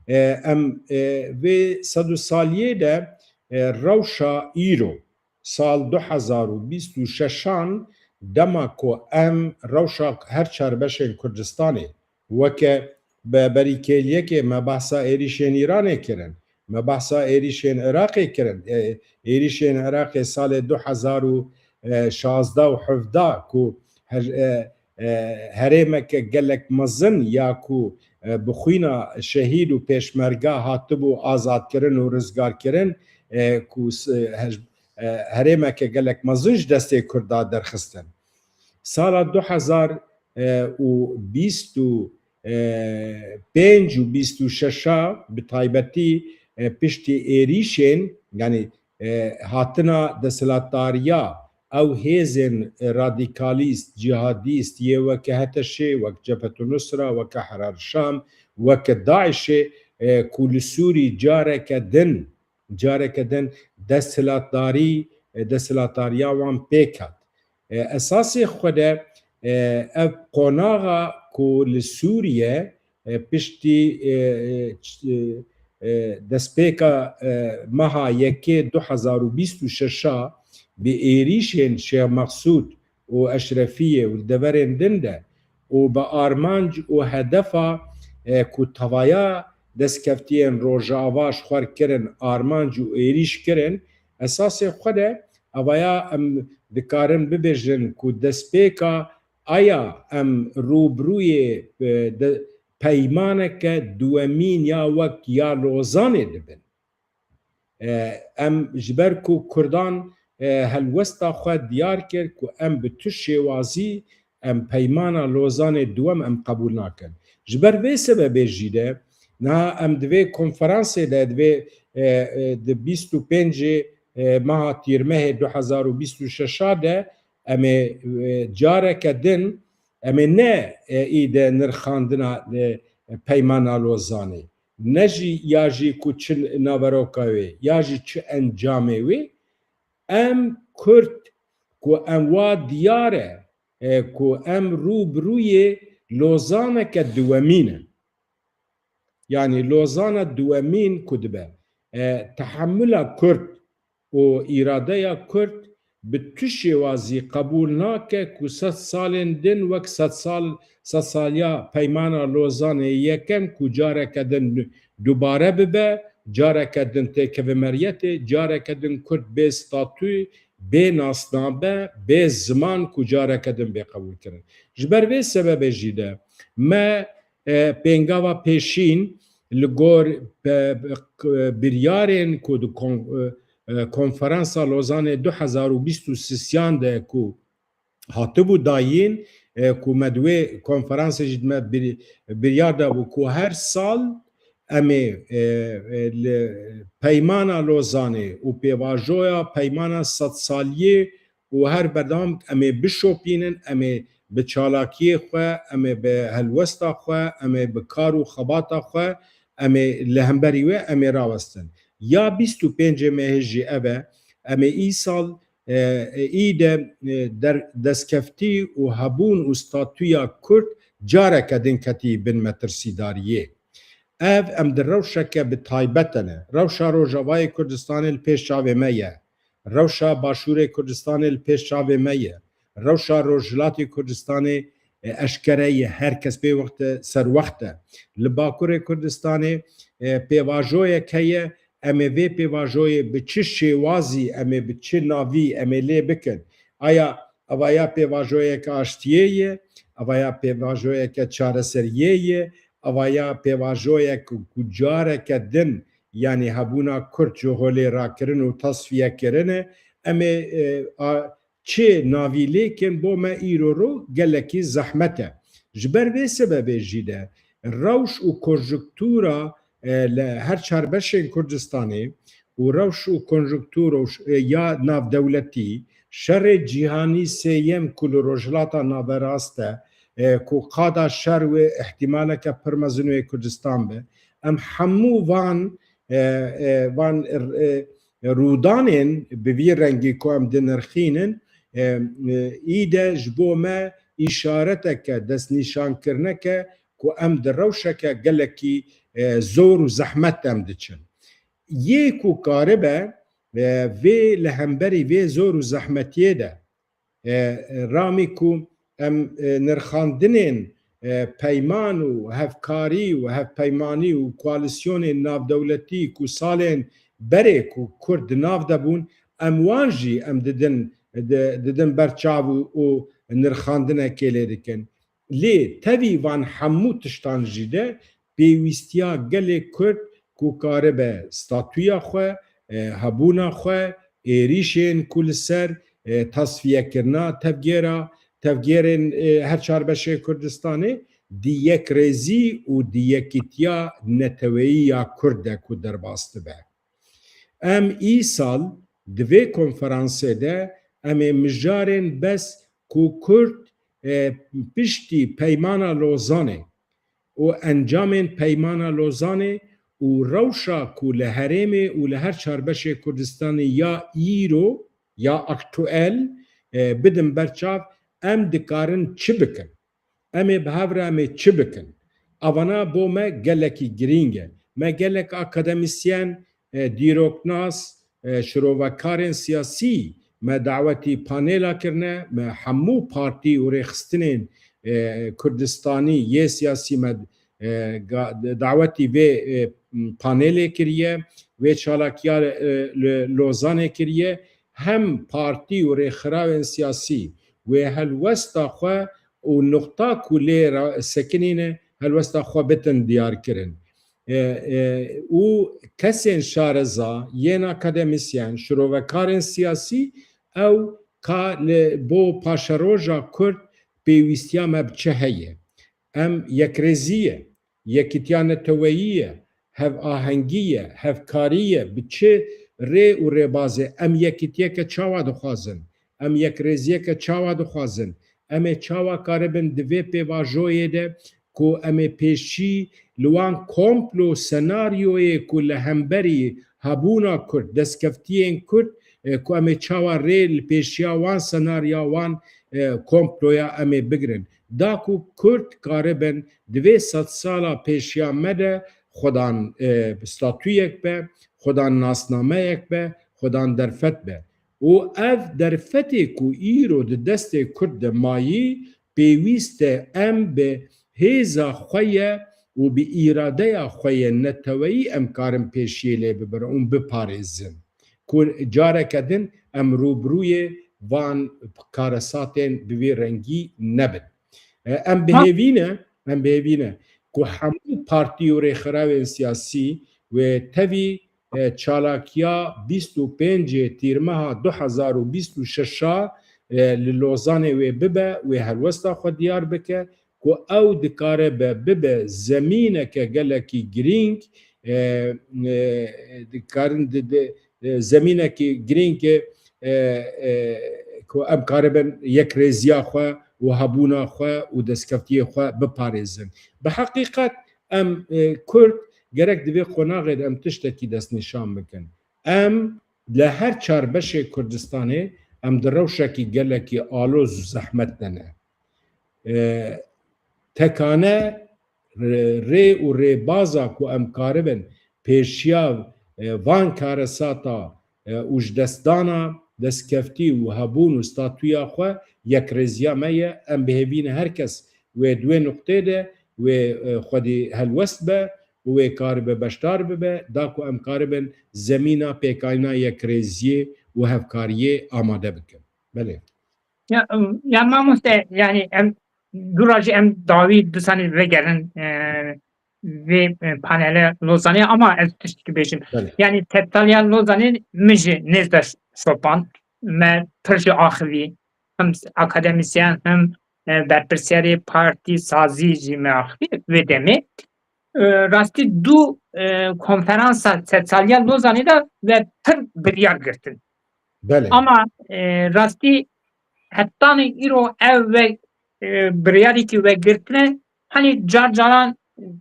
E, em, e, vê sed û saliyê de, e, rewşa îro, sal du hezar û bîst û şeşan, dema ku em rewşa her çar beşên Kurdistanê, weke be-, berî kêliyekê me behsa êrîşên Îranê kirin, me behsa êrîşên Iraqê kirin. E, êrîşên Iraqê salê du hezar û şazdeh û hevdeh ku her-, e, e, herêmeke gelek mezin ya ku, e, bi xwîna şehîd û pêşmerga hatibû azadkirin û rizgarkirin, e, ku s-, hej-, e, herêmeke gelek mezin ji destê Kurda derxistin. Sala du hezar û bîst û pênc û bîst û şeşa bi taybetî, e, piştî êrîşên, yanî, e, hatina desthilatdariya ew hêzên radîkalîst, cîhadîst yê weke HTŞê, wek Cebhetu Nusra, weke Herar Şam, weke DAIŞê, e, ku li Sûrî careke din, careke din desthilatdarî, e, desthilatdariya wan pêk hat. E, esasê xwe de, e, ev qonaxa ku li Sûriye, e, piştî, e, e, ç-, e, e, destpêka, e, meha yekê du hezar û bîst û şeşa bi êrîşên Şêx Meqsûd û Eşrefiyê û li deverên din de û bi armanc û hedefa, e, ku tevaya destkeftiyên Rojava ji xwe kirin, armanc û êrîş kirin, esasê xwe de evaya em dikarin bibêjin ku destpêka aya em rûbirûyê, e, de, peymaneke duwemîn ya wek ya Lozanê dibin. E, em ji ber ku Kurdan, e, helwesta xwe diyar kir ku em bi tu şêwazî em Peymana Lozanê duwem em qebûl nakin. Ji ber vê sebebê jî de niha em di vê konferansê de, di vê, e, e, di bîst û pêncê, e, meha Tîrmehê du hezar û bîst û şeşa de em ê, e, careke din em ê ne, e, î de nirxandina, e, Peymana Lozanê, ne jî ya jî ku çi naveroka wê, ya jî çi encamê wê, em Kurd ku em wa diyar e, e, ku em rû bi rûyê Lozaneke duwemîn in. Yanî Lozana duwemîn ku dibe, e, tehemula Kurd û îradeya Kurd bi tu şêwazî qebûl nake ku sed salên din wek sed sal, sed saliya Peymana Lozanê yekem ku careke din dubare bibe, careke din têkeve meriyetê, careke din Kurd bê statû, bê nasnabe, bê ziman ku careke din bê qebûlkirin. Ji ber vê sebebê jî de me, e, pêngava pêşîn li gor pe-, biryarên ku di kon-, e, e, konferansa Lozanê du hezar û bîst û sêyan de ku hatibû dayîn, e, ku me di wê konferansê jî me bir-, biryar dabû ku her sal em ê, e, e, li Peymana Lozanê û pêvajoya Peymana Sedsaliyê û her berdewam em ê bişopînin, em ê bi çalakiyê xwe, em ê bi helwesta xwe, em ê bi kar û xebata xwe, em ê li hemberî wê em ê rawestin. Ya bîst û pêncê mehê jî ev e, em ê îsal, e, e, î de, e, der-, destkeftî û hebûn û statûya Kurd careke din ketî bin metirsîdariyê. Ev em di rewşeke bi taybet de ne. Rewşa Rojavayê Kurdistanê li pêş çavê me ye. Rewşa Başûrê Kurdistanê li pêş çavê me ye. Rewşa Rojhilatê Kurdistanê, e, eşkere ye, her kes pê wext e, serwext e. Li Bakurê Kurdistanê, e, pêvajoyek heye, em ê vê pêvajoyê bi çi şêwazî, em ê bi çi navî em ê lê bikin? Aya eva ya pêvajoyeke aştiyê ye, eva ya pêvajoyeke çareseriyê ye, eva ya pêvajoyek ku careke din, yanî hebûna Kurd ji holê rakirin û tasfiye kirine, em ê, e, a, çi navî lêkin bo me îro ro gelekî zehmet e. Ji ber vê sebebê jî de rewş û konjunktura, e, li her çar beşên Kurdistanê û rewş û konjunktura û ş-, e, ya navdewletî, şerê cîhanî sêyem ku li Rojhilata Naverast e, e, ku qada şer wê ihtimaleke pir mezin wê Kurdistan be. Em hemû van, e, e, van, e, rûdanên bi vî rengî ku em dinirxînin, e, e, î de ji bo me îşareteke, destnîşankirineke ku em di rewşeke gelekî, e, zor û zehmet de em diçin. Yê ku karibe, e, vê li hemberî vê zor û zehmetiyê de, e, e, ramî ku em, e, nirxandinên, e, peyman û hevkarî û hevpeymanî û koalîsyonên navdewletî ku salên berê ku Kurd di nav de bûn, em wan jî em didin, di-, didin ber çav û, û nirxandinekê lê dikin. Lê tevî van hemû tiştan jî de pêwîstiya gelê Kurd ku karibe statûya xwe, e, hebûna xwe, êrîşên ku li ser, e, tasfiyekirina tevgera, tevgerên, e, her çar beşê Kurdistanê di yekrêzî û di yekîtiya neteweyî ya Kurd de ku derbas dibe. Em îsal di vê konferansê de em ê mijarên bes ku Kurd, e, piştî Peymana Lozanê û encamên Peymana Lozanê û rewşa ku li herêmê û li her çar beşê Kurdistanê ya îro, ya aktuel, e, bidin ber çav, em dikarin çi bikin? Em ê bi hev re em ê çi bikin? Evana bo me gelekî girîng e. Me gelek akademîsyen, e, dîroknas, e, şirovekarên siyasî me dawetî panêla kirine, me hemû partî û rêxistinên, e, Kurdistanî yê siyasî me, e, ga-, dawetî vê, e, panêlê kiriye, vê çalakiya, e, li Lozanê kiriye. Hem partî û rêxirawên siyasî wê helwesta xwe û nuqta ku lê ra-, sekinîne, helwesta xwe bitin diyarkirin. E, e, û kesên şareza, yên akademîsyen, şirovekarên siyasî, ew ka li bo paşeroja Kurd pêwîstiya me bi çi heye? Em yekrêzî ye, yekîtiya neteweyî ye, hevahengî ye, hevkarî ye, bi çi rê û rêbazê em yekîtiyeke çawa dixwazin? Em yekrêziyeke çawa dixwazin? Em ê çawa karibin di vê pêvajoyê de ku em ê pêşî li wan komplo senaryoyê ku li hemberî hebûna Kurd, destkeftiyên Kurd, e, ku em ê çawa rê li pêşiya wan senarya wan, e, komploya em ê bigirin. Da ku Kurd karibin di vê sedsala pêşiya me de xwedan, e, statûyek be, xwedan nasnameyek be, xwedan derfet be. Û ev derfetê ku îro di destê Kurd de mayî, pêwîst e em bi hêza xwe ye û bi îradeya xwe ye neteweyî em karin pêşiyê lê bibirin û biparêzin. ku careke din em rûbirûyê van karesatên bi vî rengî nebin. E, em bi hêvî ne, em bi hêvî ne ku hemû partî û rêxerawên siyasî wê tevî, e, çalakiya bîst û pêncê tîrmeha du hezar û bîst û şeş a, e, li Lozanê wê bibe, wê helwesta xwe diyar bike ku ew dikare be, bibe zemîneke gelekî girîng, e, e, dikarin di, di, e, zemînekî girîng e, e, e, ku em karibin yekrêziya xwe û hebûna xwe û destkeftiyê xwe biparêzin. Bi heqîqet em, e, Kurd gerek di vê qonaxê de em tiştekî destnîşan bikin. Em li her çar beşê Kurdistanê em di rewşekî gelekî aloz û zehmet de ne. E, tekane rê, rê û rêbaza ku em karibin pêşiya, e, van karesata, e, û ji destdana destkeftî û hebûn û statûya xwe yekrêziya me ye. Em bi hêvî ne her kes wê di wê nuqtê de wê, e, xwedî helwest be û wê karibe beşdar bibe, da ku em karibin zemîna pêkanîna yekrêziyê û hevkariyê amade bikin. Belê. Ya, ya mamoste, yani em dûra jî em dawî disanî vegerin, e, vê, e, panele Lozanê, ama ez tiştekî bêjim. Belê. Yani Tetzalya Lozanê min jî nêz de şopand, me pir jî axivî, hem akademisyen hem, e, berpirsiyarê partî sazî jî me axivî vê demê. E, rastî du, e, konferansa Tetzalya Lozanê de ve pir biryar girtin. Belê. Ama, e, rastî hetanî îro ev ve, e, biryarîkî vegirtine, hani car caran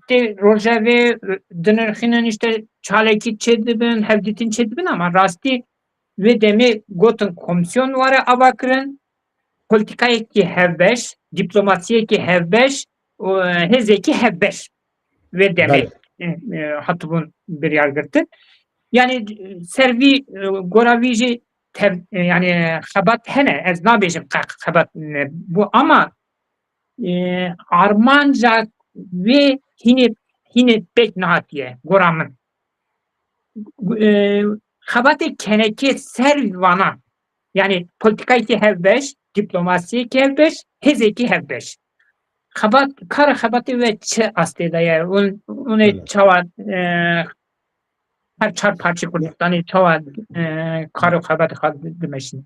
tê rojevê, e, dinirxînin, işte çalekî çêdibin, hevdîtin çêdibin, ama rastî vê demê gotin komîsyon were ava kirin, polîtîkayekî hevbeş, dîplomasiyekî hevbeş û, e, hêzekî hevbeş vê demê, Belê. e, e, hatibûn biryar girtin. Yani, e, ser vî, e, gora vî jî tev-, e, yani, xebat hene, ez nabêjim qe-, xebat ne bû, ama, e, armanca wê hînê, hînê pêk nehatiye, gora min. E, xebatê kenekê ser vana, yani, polîtîkayekî hevbeş, dîplomasiyekî hevbeş, hêzekî hevbeş. Xebat, kara xebatê we çi astê de ye? Hûn, hûn ê Belê. çawa, e, her çar parçê Kurdistanê çawa, e, kar û xebatê xwe di-, dimeşînin?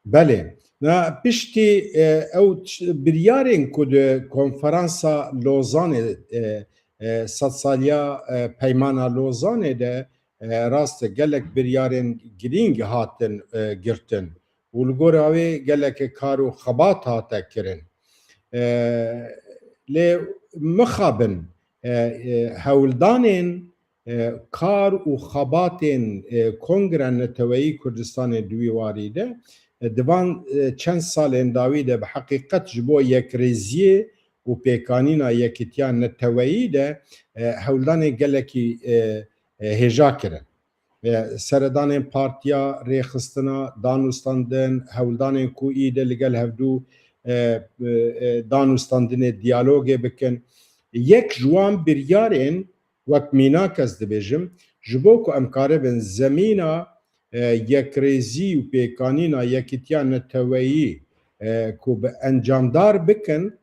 Belê. Na piştî, e, ew ç-, biryarên ku di konferansa Lozanê, e, e, sedsaliya, e, peymana Lozanê de, e, rast e, gelek biryarên girîng hatin, e, girtin û li gora wê geleke kar û xebat hate kirin. E, lê mixabin, e, e, hewldanên, e, kar û xebatên, e, Kongre Neteweyî Kurdistanê di wî warî de, e, di van, e, çend salên dawî de bi heqîqet ji bo yekrêziyê û pêkanîna yekîtiya neteweyî de, e, hewldanên gelekî, e, e, hêja kirin. E, seredanên partiya rêxistina, danûstandin, hewldanên ku î de li gel hevdû, e, e, e, danûstandinê diyalogê bikin. Yek ji wan biryarên, wek mînak ez dibêjim, ji bo ku em karibin zemîna, e, yekrêzî û pêkanîna yekîtiya neteweyî, e, ku bi encamdar bikin,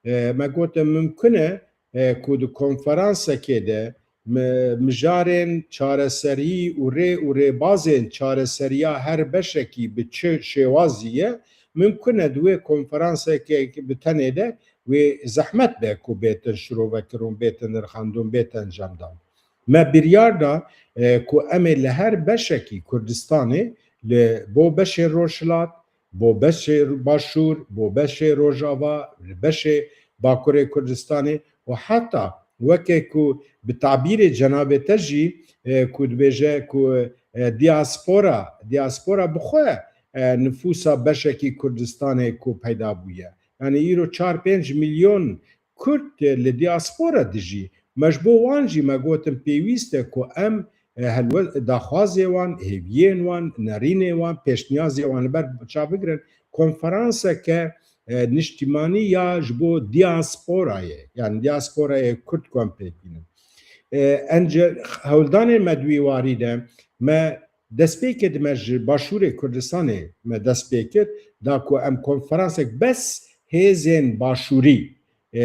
e, me gotin mimkun e, e, ku di konferansekê de mi-, mijarên çareserî û rê û rêbazên çareseriya her beşekî bi çi şêwazî ye, mimkun e di wê konferansekê bi tenê de wê zehmet be ku bêtin şirovekirin, bêtin nirxandin, bêtin encamdan. Me biryar da, e, ku em ê li her beşekî Kurdistanê, li bo beşê Rojhilat, bo beşê Başûr, bo beşê Rojava, li beşê Bakurê Kurdistanê û heta weke ku bi tabîrê cenabê te jî, e, ku dibêje ku, e, diaspora, diaspora bi xwe, e, nifûsa beşekî Kurdistanê ku peyda bûye. Yani îro çar pênc milyon Kurd, e, li diaspora dijî. Me ji bo wan jî me gotin pêwîst e ku em, e, helwe-, daxwazê wan, hêviyên wan, nerînê wan, pêşniyazê wan li ber çav bigirin. Konferanseke, e, niştimanî ya ji bo diasporayê, yani diasporayê Kurd ku em pêk bînin. E, ence hewldanên me di wî warî de me Destpêkê de me ji Başûrê Kurdistanê me dest pê kir, da ku em konferansek bes hêzên Başûrî, e,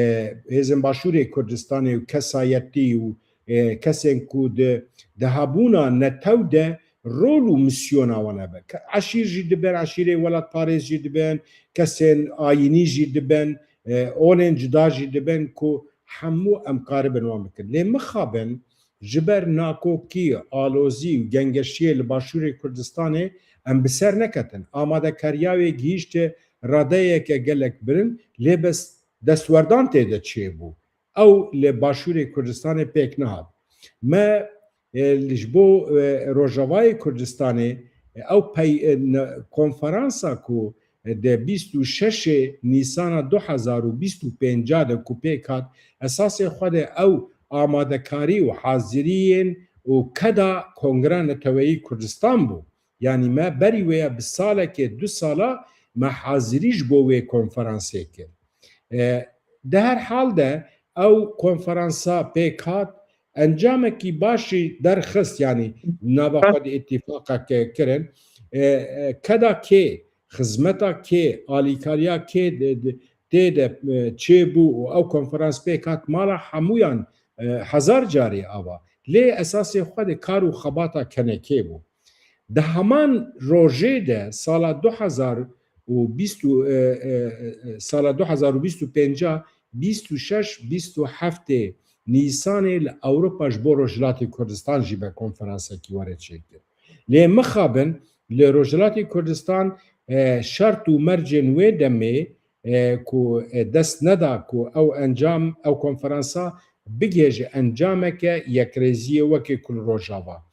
hêzên Başûrê Kurdistanê û kesayetî û, e, kesên ku di, di hebûna netew de rol û misyona wan hebe. Ke-, eşîr jî dibin, eşîrê welatparêz jî dibin, kesên ayînî jî dibin, e, olên cuda jî dibin ku hemû em karibin wan bikin. Lê mixabin ji ber nakokî, alozî û gengeşiyê li Başûrê Kurdistanê em bi ser neketin. Amadekariya wê gihîşte radeyeke gelek bilind, lê bes destwerdan tê de çêbû. Ew li Başûrê Kurdistanê pêk nehat. Me, e, li ji bo, e, Rojavayê Kurdistanê, e, ew pey-, e, ne-, konferansa ku, e, di bîst û şeş Nîsana du hezar û bîst û pênc de ku pêk hat, esasê xwe de ew amadekarî û haziriyên û keda Kongra Neteweyî Kurdistan bû. Yanî me berî wê ya bi salekê, du sala me hazirî ji bo wê konferansê kir. E, di her hal de ew konferansa pêk hat, encamekî baş jî derxist, yanî nava xwe de îtîfaqeke kirin. E, e, keda kê, xizmeta kê, alîkariya kê de, de, tê de, e, çêbû û ew konferans pêk hat, mala hemûyan, e, hezar carî ava. Lê esasê xwe de kar û xebata kenekê bû. Di heman rojê de sala du hezar û bîst û, e, e, e, sala du hezar û bîst û pênc, bîst û şeş, bîst û heftê Nîsanê li Ewropa ji bo Rojhilatê Kurdistan jî be konferansekî were çêkir. Lê mixabin li Rojhilatê Kurdistan, e, şert û mercên wê demê, e, ku, e, dest neda ku ew encam, ew konferansa bigihêje encameke yekrêziyê wekê ku li Rojava.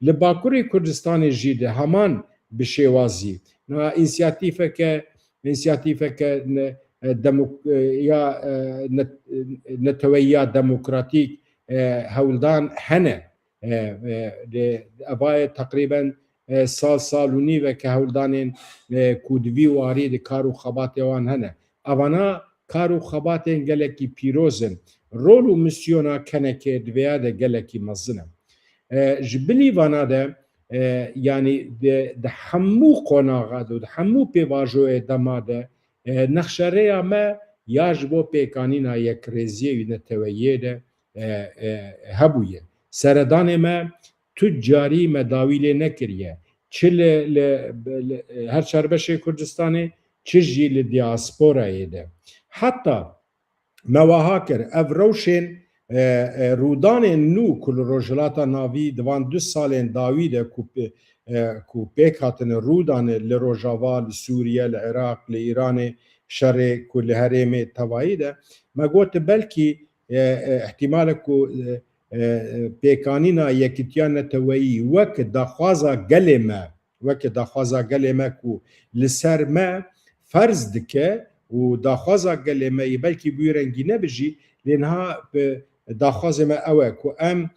Li Bakurê Kurdistanê jî di heman bi şêwazî. Niha însiyatîfeke, însiyatîfeke ne-, e, demok-, e, ya, e, net-, e, neteweyiya demokratîk, e, hewldan hene. E, e, de, evayê teqrîben, e, sal, sal û nîveke hewldanên, e, ku di vî warî de kar û xebatê wan hene. Evana kar û xebatên gelekî pîroz in. Rol û misyona kenekê di vêya de gelekî mezin e. E, ji bilî vana de, e, yanî di, di hemû qonaxa de û di hemû pêvajoyê dema de, e, nexşerêya me ya ji bo pêkanîna yekrêziyê û neteweyê de, e, e, hebûye. Seredanê me tu carî me dawî lê nekiriye. Çi li, li, li, her çarbeşê Kurdistanê, çi jî li diasporayê de. Heta me waha kir, ev rewşên, e, e, rûdanên nû ku li Rojhilata Navî di van du salên dawî de ku pê-, e, ku pêk hatine rûdane li Rojava, li Sûriye, li Iraq, li Îranê, şerê ku li herêmê tevayî de, me got belkî, e, e, ihtimale ku, e, e, pêkanîna yekîtiya neteweyî wek daxwaza gelê me, wek daxwaza gelê me ku li ser me ferz dike û daxwaza gelê me yê belkî bi wî rengî nebe jî, lê niha bi daxwazê me ew e ku em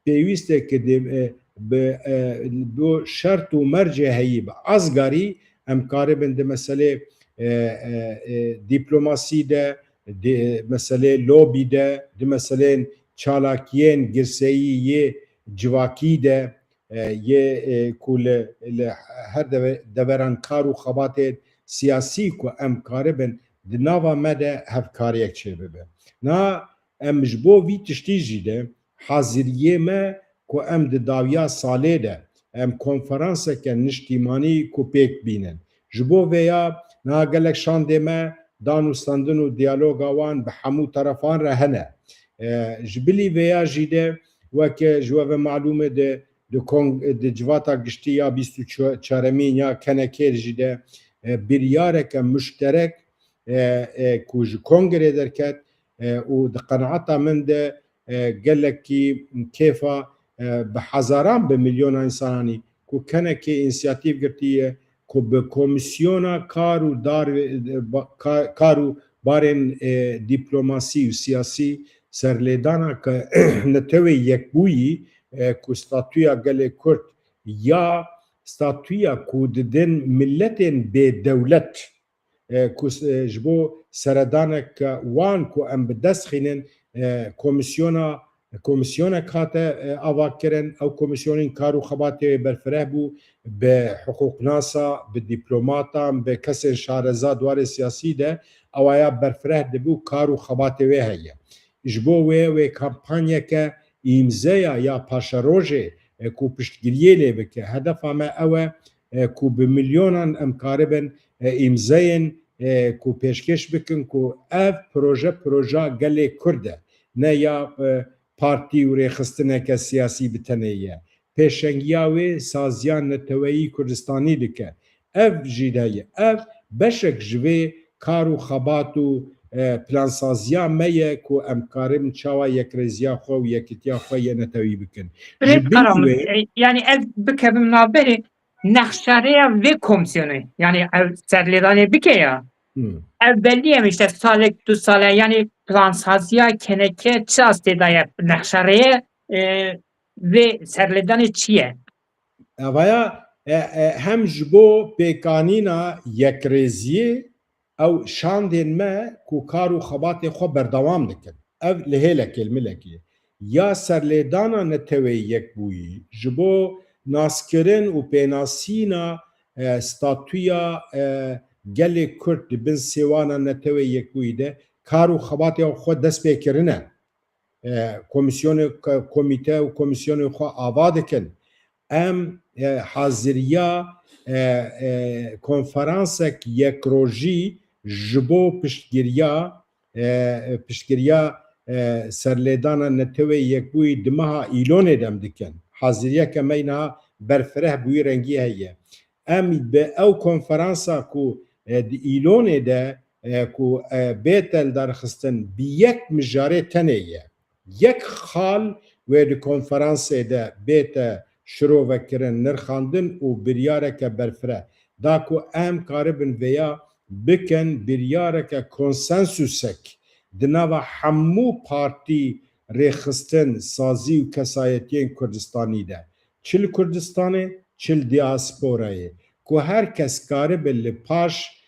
pêwîsteke dê, e, bi, e, bo şert û mercê heyî bi azgarî em karibin di meselê, e, e, e, dîplomasî de, di meselê lobî de, di meselên çalakiyên girseyî yê civakî de, e, yê, e, ku li, li her deve-, deveran kar û xebatên siyasî ku em karibin di nava me de hevkariyek çêbibe. Na em ji bo vî tiştî jî de haziriyê me ku em di dawiya salê de em konferanseke niştîmanî ku pêk bînin. Ji bo vêya niha gelek şandê me danûstandin û diyaloga wan bi hemû terefan re hene. E, ji bilî vêya jî de weke ji we ve malûm e de di kong-, di civata giştî ya bîst û çaremîn ya kenekê jî de, e, biryareke muşterek, e, e, ku ji kongrê derket, e, û di qenaeta min de, e, gelekî kêfa, e, bi hezaran, bi milyona însananî ku kenekê însiyatîf girtiye, ku bi komîsyona kar û dar, e, ba-, ka-, kar û barên, e, dîplomasî û siyasî serlêdana ke netewê yekbûyî, e, ku statûya gelê Kurd ya statûya ku didin miletên bêdewlet, e, ku s-, e, ji bo seredanek wan ku em bi dest xînin, e, komîsyona Komîsyonek hate, e, ava kirin. Ew komîsyonên kar û xebatê wê berfireh bû, bi hiqûqnasa, bi dîplomatan, bi kesên şareza di warê siyasî de, ewa ya berfireh dibû, kar û xebatê wê heye. Ji bo wê, wê kampanyeke îmzeya ya paşerojê, e, ku piştgiriyê lê bike. Hedefa me ew e, e, ku bi milyonan em karibin, e, îmzeyên, e, ku pêşkêş bikin ku ev proje, proja gelê Kurd e. Ne ya, e, partî û rêxistineke siyasî bi tenê ye. Pêşengiya wê saziya neteweyî Kurdistanî dike. Ev jî de ye. Ev beşek ji vê kar û xebat û, e, plansaziya me ye ku em karin çawa yekrêziya xwe û yekitiya xwe yê netewî bikin. Ji Birêz bilî Karamin, wê e, yani ez bikevim navberê nexşareya vê komîsyonê, yani ev serlêdanê bike ya. Hmm. Ev belli em işte salek du sale, yani plansaziya keneke çi astê daye nexşareye, e, vê serlêdanê çi ye? Evaya, e, e, hem ji bo pêkanîna yekrêziyê ew şandên me ku kar û xebatê xwe berdewam dikin. Ev li hêlekê, li milekê. Ya serlêdana Neteweyê Yekbûyî ji bo naskirin û pênasîna, e, statûya, e, gelê Kurd di bin sêwana Neteweyê Yekbûyî de kar û xebatê xwe dest pê kirine. E, komîsyonê, ko-, komîte û komîsyonê xwe ava dikin. Em, e, haziriya, e, e, konferansek yekrojî ji bo piştgiriya, e, piştgiriya, e, serlêdana Neteweyê Yekbûyî di meha Îlonê de em dikin. Haziriyeke me yê niha berfireh bi wî rengî heye. Em bi ew konferansa ku, e, di Îlonê de, e, ku, e, bête lidarxistin, bi yek mijarê tenê ye. Yek xal wê di konferansê de bête şirovekirin, nirxandin û biryareke berfireh. Da ku em karibin vêya bikin biryareke konsensusek di nava hemû partî, rêxistin, sazî û kesayetiyên Kurdistanî de. Çi li Kurdistanê, çi li diasporayê. Ku her kes karibe li paş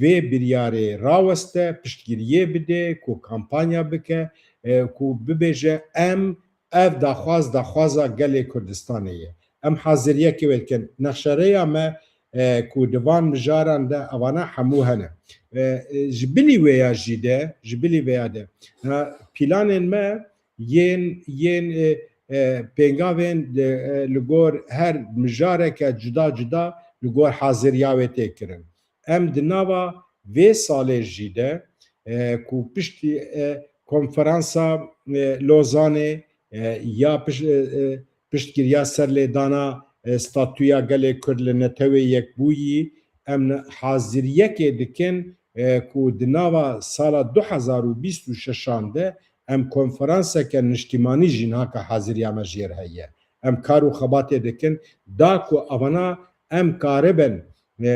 vê biryarê raweste, piştgiriyê bide, ku kampanya bike, e, ku bibêje em ev daxwaz, daxwaza gelê Kurdistanê ye. Em haziriyekê wê dikin. Nexşareya me, e, ku di van mijaran de evana hemû hene. E, e, ji bilî wê ya jî de, ji bilî vê ya de, ha, planên me yên, yên, e, e, pêngavên de, e, li gor her mijareke cuda cuda li gor haziriya wê tê kirin. Em di nava vê salê jî de, e, ku piştî, e, konferansa, e, Lozanê, e, ya piş-, e, e, piştgiriya serlêdana, e, statûya gelê Kurd li Netewê Yekbûyî, em haziriyekê dikin, e, ku di nava sala du hezar û bîst û şeşan de em konferanseke niştimanî jî naka haziriya me jêr heye. Em kar û xebatê dikin, da ku evana em karibin, e,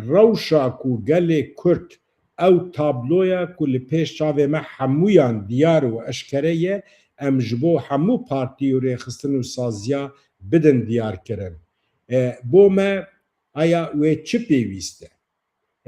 rewşa ku gelê Kurd ew tabloya ku li pêş çavê me hemûyan diyar û eşkere ye, em ji bo hemû partî û rêxistin û saziya bidin diyarkirin. E, bo me aya wê çi pêwîst e?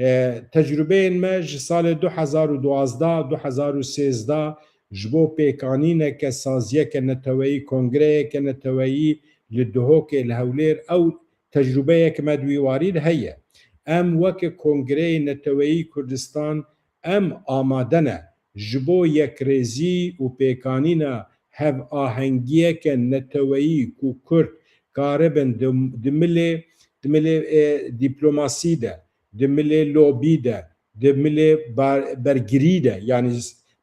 E, tecrûbeyên me ji salê du hezar û duwazdeh, du hezar û sêzdeh ji bo pêkanîneke saziyeke neteweyî, kongreyeke neteweyî li Duhokê, li Hewlêr, ew tecrûbeyeke me di wî warî de heye. Em weke Kongreyê Neteweyî Kurdistan, em amade ne ji bo yekrêzî û pêkanîna hevahengiyeke neteweyî ku Kurd karibin di, di milê, di milê, e, dîplomasî de, di milê lobî de, di milê bar-, bergirî de, yanî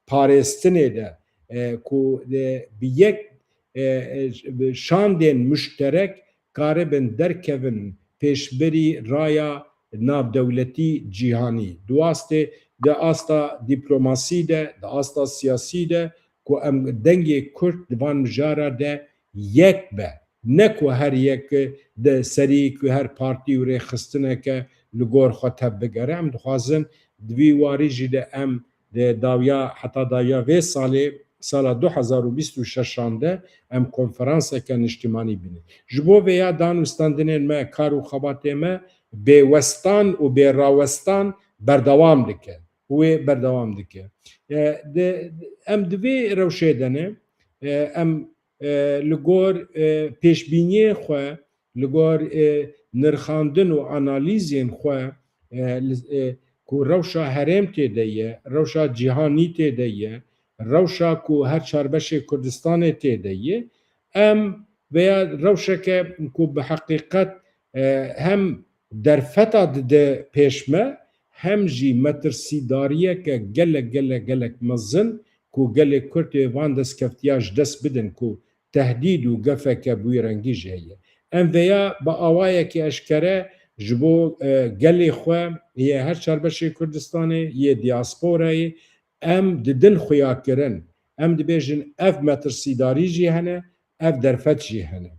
parêstinê de, e, ku, e, bi yek, e, e, şandên muşterek karibin derkevin pêşberî raya navdewletî cîhanî. Di wastê, di asta dîplomasî de, di asta siyasî de ku em dengê Kurd di van mijara de yek be. Ne ku her yek de serî ku her partî û rêxistineke li gor xwe tev bigere. Em dixwazin di vî warî jî de em di dawiya, heta dawiya vê salê, sala du hezar û bîst û şeşan de em konferanseke niştimanî bînin. Ji bo vêya dan û standinên me, kar û xebatê me bê westan û bê rawestan berdewam dike. Wê berdewam dike. E, de, em di vê rewşê de ne, e, em, e, li gor, e, pêşbîniyên xwe, li gor, e, nirxandin û analîzên xwe, e, li, e, ku rewşa herêm tê de ye, rewşa cîhanî tê de ye, rewşa ku her çar beşê Kurdistanê tê de ye, em veya rewşeke ku bi heqîqet, e, hem derfeta dide pêş me, hem jî metirsîdariyeke gelek, gelek, gelek mezin ku gelê Kurd ê van destkeftiya ji dest bidin ku tehdîd û gefeke bi wî rengî jî heye. Em veya bi awayekî eşkere ji bo, e, gelê xwe yê her çar beşê Kurdistanê, yê diasporayê, em didin xuyakirin. Em dibêjin ev metirsîdarî jî hene, ev derfet jî hene.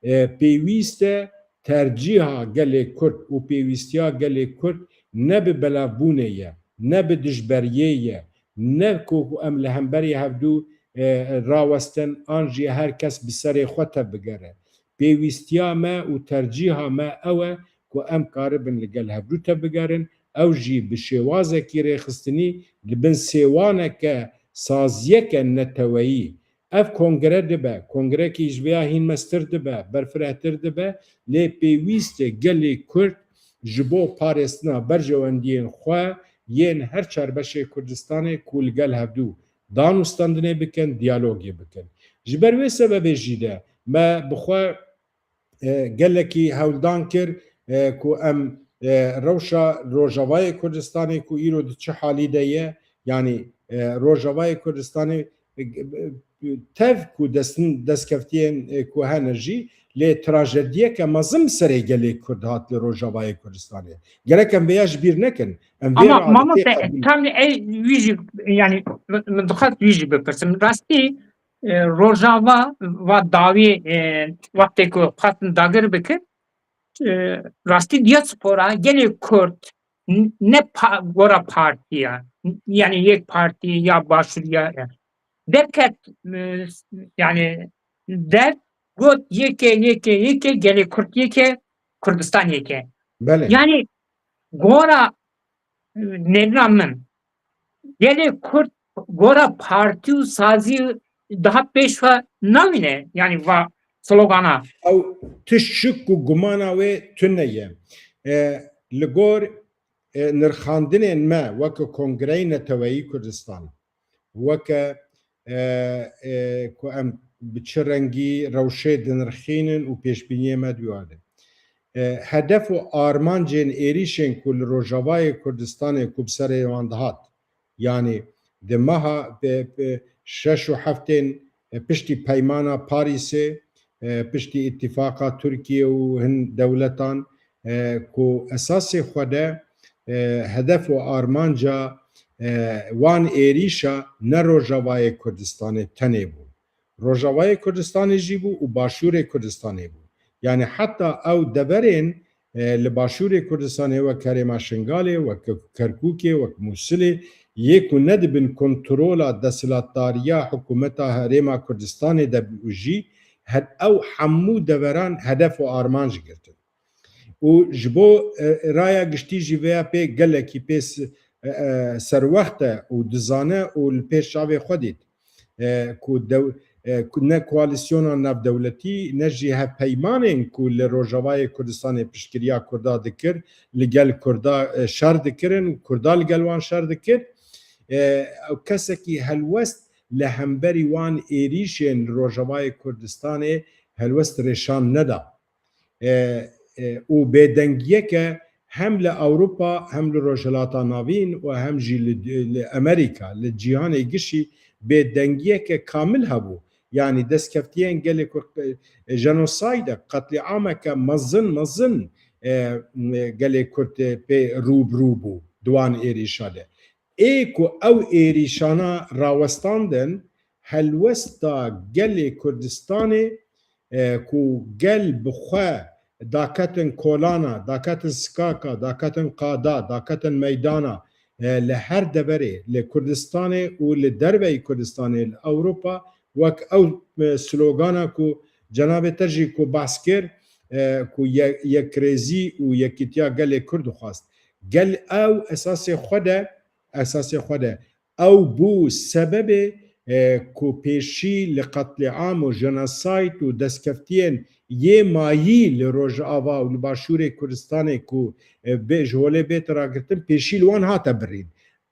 E, pêwîst e tercîha gelê Kurd û pêwîstiya gelê Kurd ne bi belavbûnê ye, ne bi dijberiyê ye, ne ku em li hemberî hevdû, e, rawestin an jî her kes bi serê xwe tevbigere. Pêwîstiya me û tercîha me ew e ku em karibin li gel hevdû tevbigerin, ew jî bi şêwazekî rêxistinî li bin sêwaneke saziyeke neteweyî. Ev kongre dibe, kongrekî ji vêya hîn mestir dibe, berfirehtir dibe, lê pêwîst e gelê Kurd ji bo parêstina berjewendiyên xwe yên her çar beşê Kurdistanê ku li gel hevdû dan û standinê bikin, diyalogê bikin. Ji ber wê sebebê jî de me bi xwe, e, gelekî hewldan kir, e, ku em, e, rewşa Rojavayê Kurdistanê ku îro di çi halî de ye, yanî, e, Rojavayê Kurdistanê, e, e, tev ku destin-, destkeftiyên, e, ku hene jî, lê trajediyeke mezin bi serê gelê Kurd hat li Rojavayê Kurdistanê. Gerek em vêya ji bîr nekin. Em vê Ama realiteyê mamoste, qebûl tam ê wî jî, yani, min, min dixwest wî jî bipirsim. Rastî, e, Rojava va dawî, e, wextê ku xwestin dagir bikir, e, rastî diaspora gelê Kurd n-, ne pa-, gora partiya, n-, yani yek partî ya başûr ya, ya. Derket, e, yani der got yekê, yekê, yekê gelê Kurd yekê, Kurdistan yekê. Belê. Yani gora, e, nêrina min. Gelê Kurd gora partî û sazî daha pêş ve navîne, yani va slogana. Ew tişt şik û gumana wê tune ye. E, li gor, e, nirxandinên me weke Kongreyê Neteweyî Kurdistan, weke, e, e, ku em bi çi rengî rewşê dinirxînin û pêşbîniyê me di wî de. E, hedef û armancên êrîşên ku li Rojavayê Kurdistanê ku bi serê wan dihat, yanî di meha bi, bi şeş û heftên, e, piştî peymana Parîsê, e, piştî îtîfaqa Tirkiye û hin dewletan, e, ku esasê xwe de, e, hedef û armanca, e, wan êrîşa ne Rojavayê Kurdistanê tenê bû. Rojavayê Kurdistanê jî bû û Başûrê Kurdistanê bû. Yani heta ew deverên, e, li Başûrê Kurdistanê wek Herêma Şingalê, wek Kerkûkê, wek Mûsilê, yê ku ne dibin kontrola desthilatdariya hikûmeta Herêma Kurdistanê de bû jî, her ew hemû deveran hedef û armanc girtin. Û ji bo, e, raya giştî jî vêya pê gelekî pê s-, e, e, serwext e û dizane û li pêş çavê xwe dît, e, ku dew-, e, ku ne koalîsyona navdewletî, ne jî hevpeymanên ku li Rojavayê Kurdistanê piştgiriya Kurda dikir, li gel Kurda, e, şer dikirin û Kurda li gel wan şer dikir. E, ew kesekî helwest li hemberî wan êrîşên li Rojavayê Kurdistanê helwest rêşan neda. E, e, û bêdengiyeke hem li Ewropa, hem li Rojhilata Navîn û hem jî li, li Amerîka, li cîhanê gişî bêdengiyeke kamil hebû. Yanî destkeftiyên gelê ku, e, jenosayde, qetlîameke mezin, mezin, e, gelê Kurd, e, pê rû bi rû bû di wan êrîşa de. Ê ku ew êrîşana rawestandin, helwesta gelê Kurdistanê, e, ku gel bi xwe daketin kolana, daketin sikaka, daketin qada, daketin meydana, e, li her deverê, li Kurdistanê û li derveyî Kurdistanê, li Ewropa, wek ew, e, slogana ku cenabê te jî ku behs kir, e, ku ye-, yekrêzî û yekîtiya gelê Kurd dixwast. Gel ew esasê xwe de, esasê xwe de ew bû sebebê e, ku pêşî li qetlîam û jenosayt û destkeftiyên yê mayî li Rojava û li Başûrê Kurdistanê ku, e, bê, ji holê bête ragirtin, pêşî li wan hate birîn.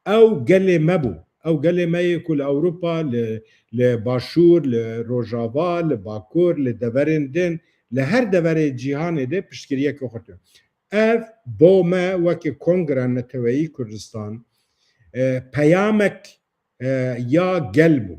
Ew gelê me bû. Ew gelê me yê ku li Ewropa, li, li Başûr, li Rojava, li Bakur, li deverên din, li her deverê cîhanê de piştgiriyeke xurt. Ev bo me weke Kongra Neteweyî Kurdistan, e, peyamek, e, ya gel bû.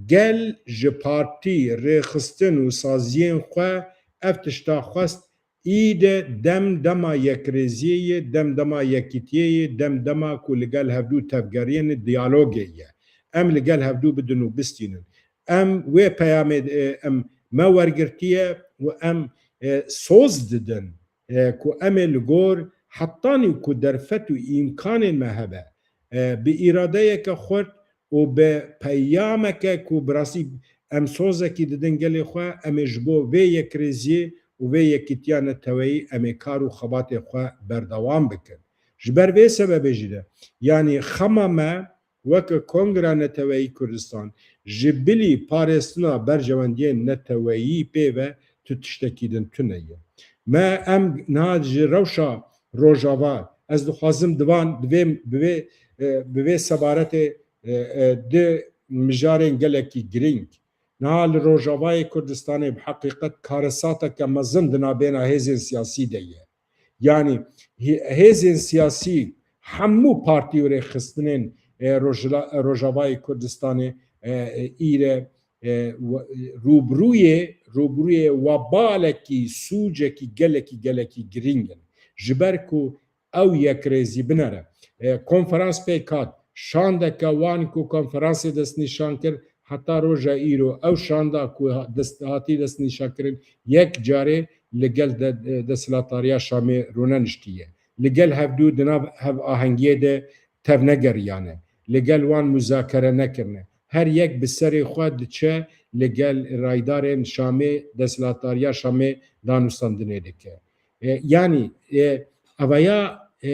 Gel ji partî, rêxistin û saziyên xwe ev tişta xwest, î de dem dema yekrêziyê ye, dem dema yekîtiyê ye, dem dema ku li gel hevdû tevgeriyên diyalogê ye. Em li gel hevdû bidin û bistînin. Em wê peyamê, e, em me wergirtiye û em, e, soz didin, e, ku em ê li gor hetanî ku derfet û îmkanên me hebe, e, bi îradeyeke xurt û bi peyameke ku bi rastî em sozekî didin gelê xwe, em ê ji bo vê yekrêziyê û vê yekîtiya neteweyî em ê kar û xebatê xwe berdewam bikin. Ji ber vê sebebê jî de, yanî xema me weke Kongra Neteweyî Kurdistan ji bilî parêstina berjewendiyên neteweyî pê ve tu tiştekî din tune ye. Me em niha ji rewşa Rojava, ez dixwazim divan, bi vê, bi vê, e, bi vê sebaretê, e, e, di mijarên gelekî girîng. Niha li Rojavayê Kurdistanê bi heqîqet karesateke mezin di nabêna hêzên siyasî de ye. Yanî hê-, hêzên siyasî, hemû partî û rêxistinên, e, Rojla-, Rojavayê Kurdistanê, e, e, îre, e, we-, rûbirûyê, rûbirûyê webalekî, sûcekî gelekî, gelekî girîng in. Ji ber ku ew yekrêzî binere. E, konferans pêk hat. Şandeke wan ku konferansê destnîşan kir, heta roja îro ew şanda ku ha-, dest, hatî destnîşankirin, yek carê li gel de, de, desthilatdariya Şamê rûneniştiye. Li gel hevdû di nav hevahengiyê de tevnegeriyane. Li gel wan muzakere nekirine. Her yek bi serê xwe diçe li gel raydarên Şamê, desthilatdariya Şamê danûstandinê dike. E, yanî, e, evaya, e,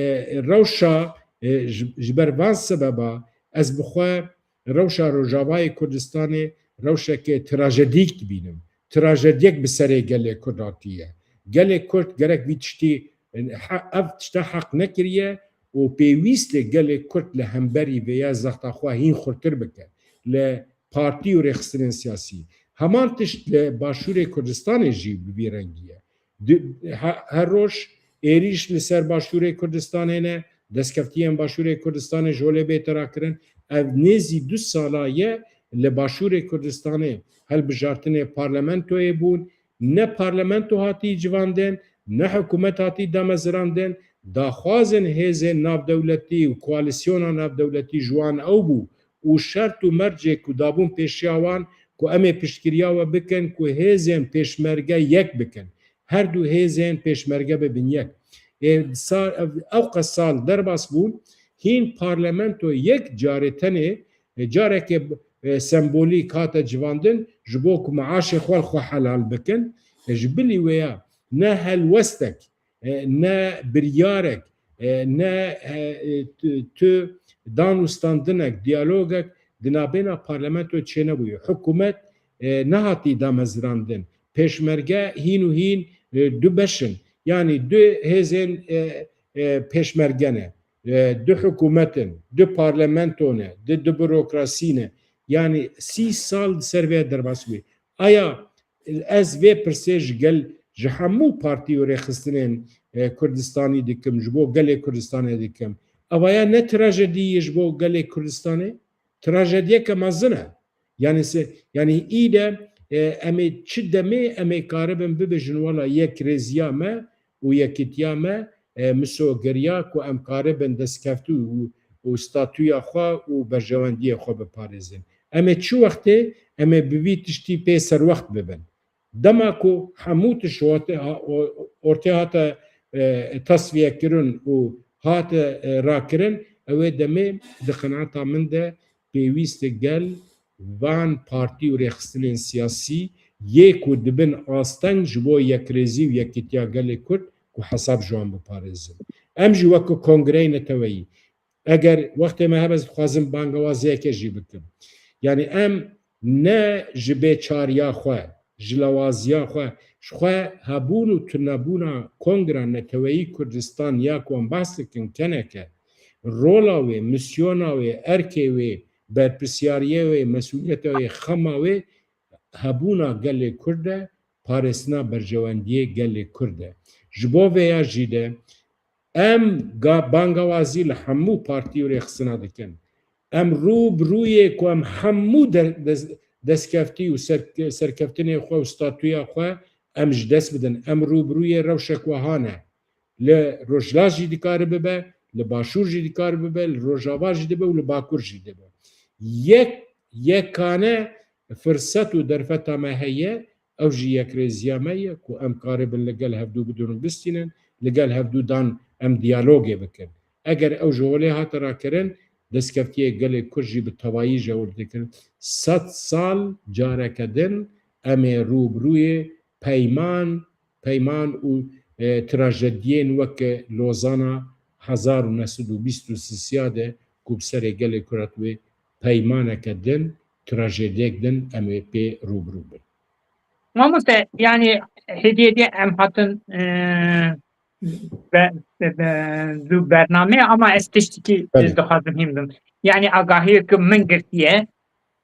rewşa, e, ji, ji ber van sebeba ez bi xwe rewşa Rojavayê Kurdistanê rewşeke trajedîk dibînim. Trajediyek bi serê gelê Kurd hatiye. Gelê Kurd gerek vî tiştî, e, he-, ev tişta heq nekiriye û pêwîst e gelê Kurd li hemberî vêya zexta xwe hîn xurtir bike. Li partî û rêxistinên siyasî. Heman tişt li Başûrê Kurdistanê jî bi vî rengî ye. Di-, he-, her roj êrîş li ser Başûrê Kurdistanê ne, destkeftiyên Başûrê Kurdistanê ji holê bête rakirin. Ev nêzî du sala ye li Başûrê Kurdistanê hilbijartinê parlamentoyê bûn. Ne parlamento hatî civandin, ne hikûmet hatî damezirandin. Daxwazên hêzên navdewletî û koalîsyona navdewletî ji wan ew bû û şert û mercê ku dabûn pêşiya wan ku em ê piştgiriya we bikin ku hêzên pêşmerge yek bikin. Her du hêzên pêşmerge bibin yek. Ê, sa-, ev, ew qas sal derbas bûn, hîn parlamento yek carê tenê, e, careke, e, sembolîk hate civandin, ji bo ku meaşê xwe li xwe helal bikin. E, ji bilî wê ya ne helwestek, e, ne biryarek, e, ne, e, e, tu, tu danûstandinek, diyalogek di nabêna parlamento çênebûye. Hikûmet, e, nehatî damezirandin. Pêşmerge hîn û hîn, e, du beş in. Yanî du hêzên, e, e, pêşmerge ne. E, du hikûmet in, du parlamento ne, du, du bürokrasî ne. Yanî sî sal di ser vê derbas bûye. Aya ez vê pirsê ji gel, ji hemû partî û rêxistinên, e, Kurdistanî dikim, ji bo gelê Kurdistanê dikim. Evaya ne trajedî ye ji bo gelê Kurdistanê? Trajediyeke mezin e. Yanî se-, yanî î de, e, em ê çi demê em ê karibin bibêjin wela yekrêziya me û yekîtiya me, e, misogiriya ku em karibin destkeftî û, û statûya xwe û berjewendiyê xwe biparêzin. Em ê çi wextê em ê bi vî tiştî pê serwext bibin? Dema ku hemû tişt ortê ha-, o-, ortê hate, e, tasfiyekirin û hate, e, rakirin, ew ê demê di qenaeta min de pêwîst e gel van partî û rêxistinên siyasî yê ku dibin asteng ji bo yekrêzî û yekîtiya gelê Kurd ku hesab ji wan biparêzin. Em jî wekî kongreyê neteweyî, eger wextê me hebe, ez dixwazim bangewaziyeke jî bikim. Yanî em ne ji bêçariya xwe, ji lawaziya xwe, ji xwe hebûn û tunebûna Kongra Neteweyî Kurdistan ya ku em behs dikin, keneke, rola wê, misyona wê, erkê wê, berpirsiyariye wê, mesûliyeta wê, xema wê, hebûna gelê Kurd e, parêstina berjewendiyê gelê Kurd e. Ji bo vêya jî de em ga-, bangawazî li hemû partî û rêxistina dikin. Em rû bi rûyê ku em hemû de-, des-, destkeftî û ser-, serkeftinê xwe û statûya xwe em ji dest bidin. Em rû bi rûyê rewşek wiha ne. Li Rojhilat jî dikare bibe, li Başûr jî dikare bibe, li Rojava jî dibe û li Bakur jî dibe. Yek, yekane firset û derfeta me heye, ew jî yekrêziya me ye ku em karibin li gel hevdû bidûn û bistînin, li gel hevdû dan em diyalogê bikin. Eger ew ji holê hate rakirin, destkeftiyê gelê Kurd jî bi tevayî ji hewl tê kirin. Sed sal careke din em ê rû bi rûyê peyman, peyman û, e, trajediyên weke Lozana hezar û neh sed û bîst û sisiya de ku bi serê gelê Kurd wê peymaneke din, trajediyek din em ê pê rû bi rû bin. Mamoste, yani hêdî hêdî em hatin, e, be-, be-, be-, du bername ama ez tiştekî Belê. dixwazim hîn bim. Yani agahiyê ku min girtiye,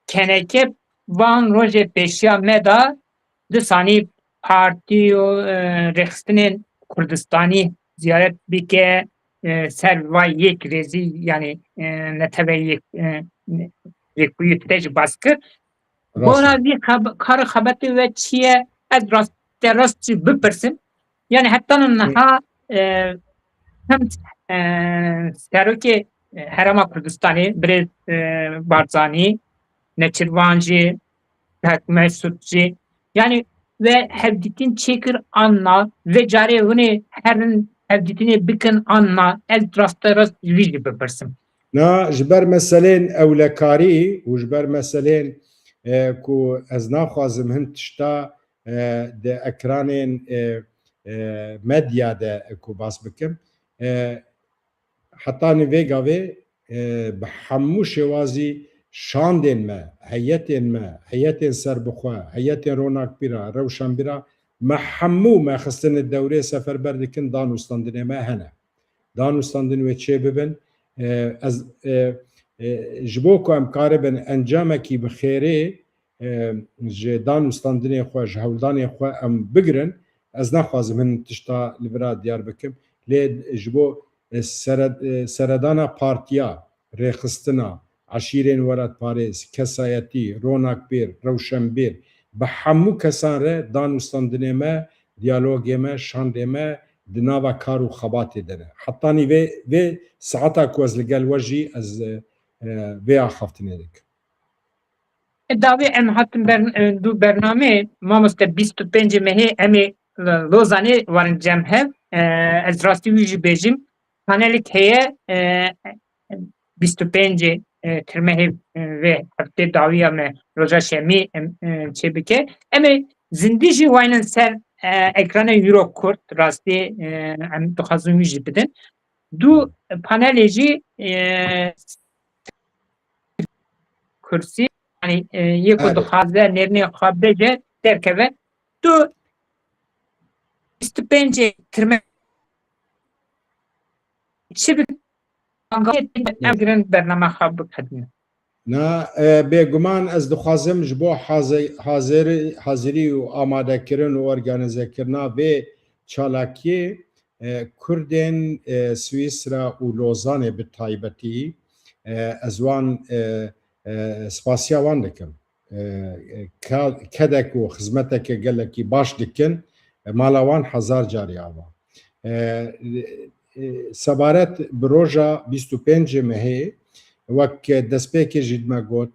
keneke van rojê pêşiya me da du sanî partî û, e, rêxistinên Kurdistanî ziyaret bike, e, ser vay yek rêzî, yani, e, neteweyê yek, e, yekbûyî te jî bas kir. Rast e. Bona vî xeb-, kar û xebetê we çi ye? Ez rasterast jî bipirsim. Yani heta niha, e, hem, e, serokê, e, Herêma Kurdistanê, birêz, e, Barzanî, Neçirvan jî, Kak Mesûd jî. Yani we hevdîtin çêkir an na, vê carê hûn ê herin hevdîtinê bikin an na, ez rasterast ji vî jî bipirsim. Na, ji ber meselên ewlekarî û ji ber meselên, e, ku ez naxwazim hin tişta, e, di ekranên, e, e, medya de ku bas bikim, e, hetanî vê gavê, e, bi hemû şêwazî şandên me, heyetên me, heyetên serbixwe, heyetên ronakbîra, rewşenbîra, me hemû me xistine dewrê seferber dikin, dan û standinê me hene. Dan û standin wê çê bibin. E, ez, e, e, ji bo ku em karibin encamekî bi xêrê, e, ji dan û standinê xwe, ji hewldanê xwe em bigirin, ez naxwazim hin tişta li vira diyar bikim. Lê ji bo, e, sere-, e, seredana partiya, rêxistina, eşîrên welatparêz, kesayetî, ronakbêr, rewşenbêr, bi hemû kesan re dan û standinê me, diyalogê me, şandê me di nava kar û xebatê de ne. Hetanî vê, vê saeta ku ez li gel we jî ez, e, e, vê axaftinê dikim. Dawê em hatin ber-, e, du bernameyê, mamoste, bîst û pêncê mehê em ê, e, Lozanê werin cem hev. E, ez rastî wî jî bêjim. Panelek heye, e, bîst û pêncê, e, tirmehê, e, vê heftê dawiya me roja şemî em, e, çêbike. Em ê zindî jî waynin ser, e, ekrana Euro Kurt, rastî, e, em dixwazin wî jî bidin. Du panelê jî, e, kursî, yani, e, yê ku Erê. dixwaze nêrînê xwe bêje, derkeve. Tu bîst û pêncê tirme çi bi, em girin bername xwe bikedin. Na, e, bêguman ez dixwazim ji bo haze-, hazir-, hazirî û amadekirin û organîzekirina vê çalakiyê, e, Kurdên, e, Swîsra û Lozanê bi taybetî, e, ez wan, e, e, spasiya wan dikim. E, e, ka-, kedek û xizmeteke gelekî baş dikin. E, mala wan hezar carî ava. E, e, sebaret bi roja bîst û pêncê mehê, wek destpêkê jî dime got,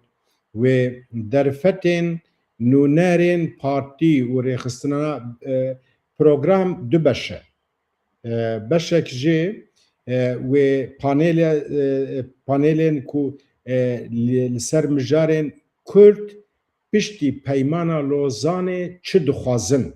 wê derfetên nûnerên partî û rêxistina, e, program du beş e. E, beşek jê, e, wê panêle, e, panêlên ku, e, li, li ser mijarên Kurd piştî Peymana Lozanê çi dixwazin?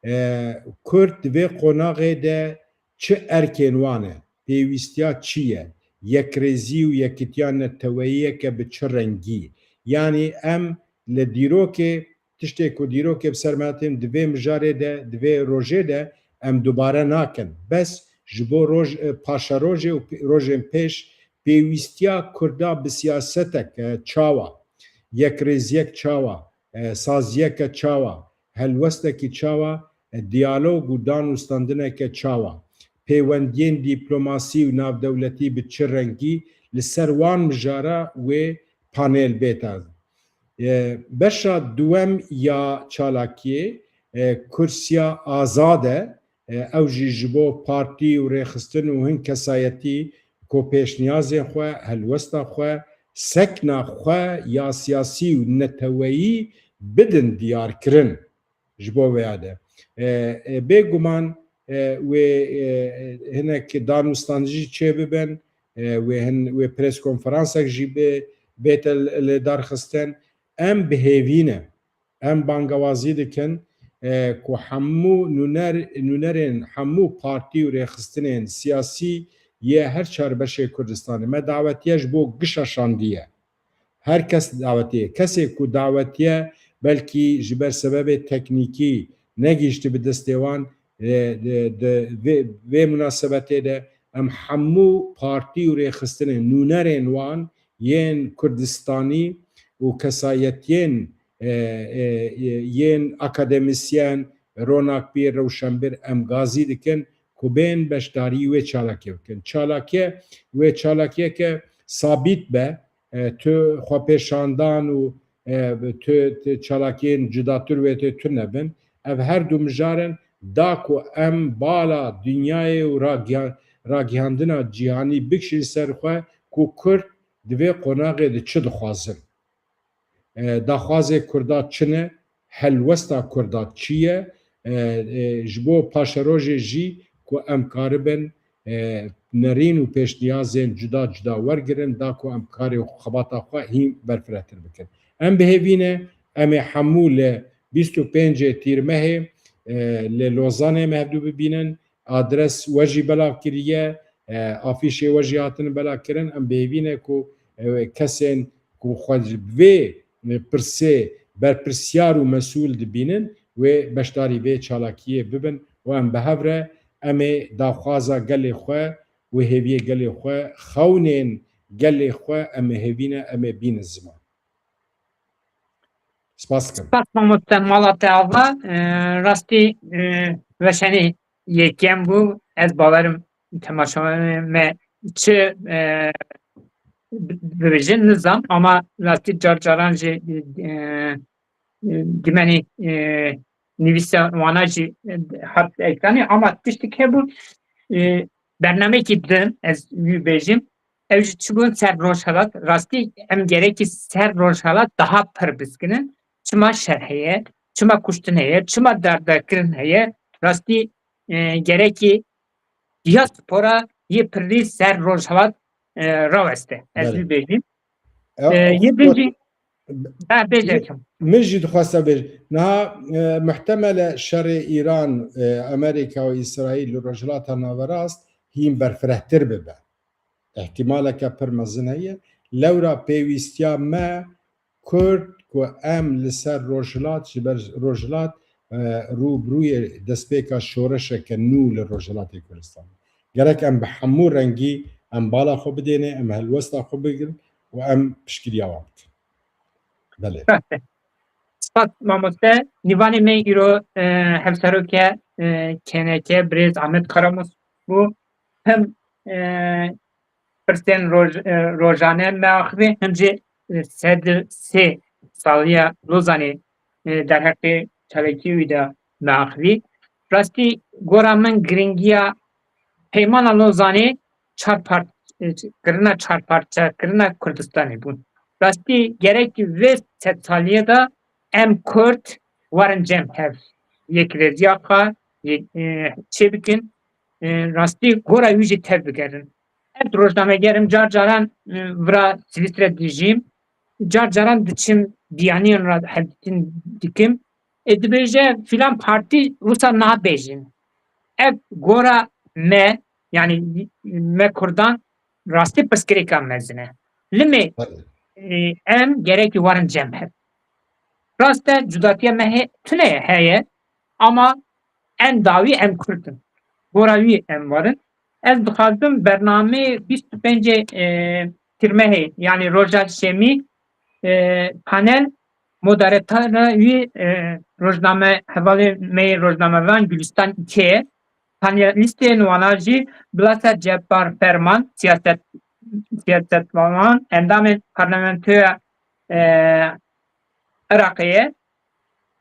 E, Kurd di vê qonaxê de çi erkên wan e? Pêwîstiya çi ye? yekrêzî û yekitiya neteweyiyeke bi çi rengî? Yanî em li dîrokê, tiştê ku dîrokê bi ser me hatîn, di vê mijarê de, di vê rojê de em dubare nakin. Bes ji bo roj, e, paşerojê û pê-, rojên pêş pêwîstiya Kurda bi siyasetek, e, çawa, yekrêziyek çawa, e, saziyeke çawa, helwestekî çawa, e, diyalog û danûstandineke çawa, peywendiyên dîplomasî û navdewletî bi çi rengî, li ser wan mijara wê panel bête. E, beşa duwem ya çalakiyê, e, kursiya azad e, e, ew jî ji bo partî û rêxistin û hin kesayetî ku pêşniyazên xwe, helwesta xwe, sekna xwe ya siyasî û neteweyî bidin diyarkirin. Ji bo vêya de, e, e, bêguman, e, wê, e, hinek danûstandin jî çêbibin, e, wê hin, wê pres konferansek jî bê, bête li, li darxistin. Em bi hêvî ne. Em bangewazî dikin, e, ku hemû nûner, nûnerên hemû partî û rêxistinên siyasî yê her çar beşê Kurdistanê, me dawetiye ji bo gişa şandiye. Her kes dawetiye. Kesê ku dawetiye belkî ji ber sebebê teknîkî negihiştibe destê wan, e, di, di vê, vê munasebetê de em hemû partî û rêxistinên nûnerên wan yên Kurdistanî û kesayetiyên, e, e, e, yên akademîsyen, ronakbîr, rewşenbîr em gazî dikin ku bên beşdarî wê çalakiyê bikin. Çalakiyê, wê çalakiyeke sabît be, e, tu xwepêşandan û, e, tu, tu çalakiyên cudatir wê tê tune bin. Ev her du mijar in, da ku em bala dinyayê û ragiha-, ragihandina cîhanî bikişîn ser xwe ku Kurd di vê qonaxê de çi dixwazin. E, daxwazê Kurda çi ne? Helwesta Kurda çi ye? E, e, ji bo paşerojê jî ku em karibin, e, nerîn û pêşniyazên cuda cuda wergirin, da ku em karê xebata xwe hîn berfirehtir bikin. Em bi hêvî ne, em ê hemû li bîst û pêncê Tîrmehê, e, li Lozanê me hevdû bibînin. Adres we jî belav kiriye, e, afîşê we jî hatine belakirin. Em bi hêvî ne ku, e, kesên ku xwe ji vê, e, pirsê berpirsiyar û mesûl dibînin, wê beşdarî vê çalakiyê bibin û em bi hev re em ê daxwaza gelê xwe û hêviyê gelê xwe, xewnên gelê xwe em ê hêvî ne, em ê bînin ziman. Spas dikim. Spas mamoste, mala te ava. E, rastî, e, weşanî yekem bû. Ez bawerim temaşevanê me çi, e, bi-, bibêjin nizam, ama rastî car caran jî, e, e, dimenî, e, nivîsa wana jî, e, hat ekranê, ama tiştek hebû, e, bernameyekî din ez wî bêjim. Ew jî çi bûn ser Rojhelat? Rastî em gerekî ser Rojhelat daha pir biskinin. Çima şer heye, çima kuştin heye, çima derdekirin heye? Rastî, e, gerekî diaspora yê pirî ser Rojhelat, e, raweste. Ez Belê. Wî bêjim. E, E, yê din jî, ha, bêje min, min jî dixwesta bêj. Niha, e, muhtemele şerê Îran, e, Amerîka û Îsraîl li Rojhilata Naverast hîn berfirehtir bibe. Îhtimaleke pir mezin heye. Lewra pêwîstiya me Kurd ku em li ser Rojhilat, ji ber Rojhilat, e, rû bi rûyê destpêka şoreşeke nû li Rojhilatê Kurdistanê. Gerek em bi hemû rengî em bala xwe bidêne, em helwesta xwe bigirin û em piştgiriya wan bikin. Belê. Spas mamoste. Nîvanê me îro, e, hevserok e, e, K N K, birêz Ahmet Karamus bû. Him, e, pirsên roj-, e, rojane me axivî, him jî, e, sed û sê saliya Lozanê, e, derheqê çalakiyê wî de me axivî. Rastî gora min giringiya Peymana Lozanê çar part-, e, kirina çar parçe, kirina Kurdistanê bûn. Rastî gerek vê sedsaliyê de em Kurd werin cem hev. Yekrêziya xwe, yek-, e, çê bikin. E, rastî gora wî jî tev bigerin. Ez rojnameger im, car caran, e, vira Swîsre dijîm, car caran diçim biyaniyan re hevdîtin dikim. E, dibêje filan partî wisa nabêjin. Ev gora me, yanî me Kurdan, rastî pirsgirêka mezin e. Limê e, em gerekî warin cem hev. Rast e, cudatiya me he, tune ye, heye, ama en dawî em Kurd in. Gora wî em warin. Ez dixwazim bernamê bîst û pêncê e, Tîrmehê, yanî roja şemî, e, panel moderatera wî e, rojname, hevalê me yê rojnamevan Gülistan Îkê ye. Panelîstên wana jî Blaser Cepar Ferman, siyaset, siyasetvan, endamên parlamentoya e, Iraqê ye.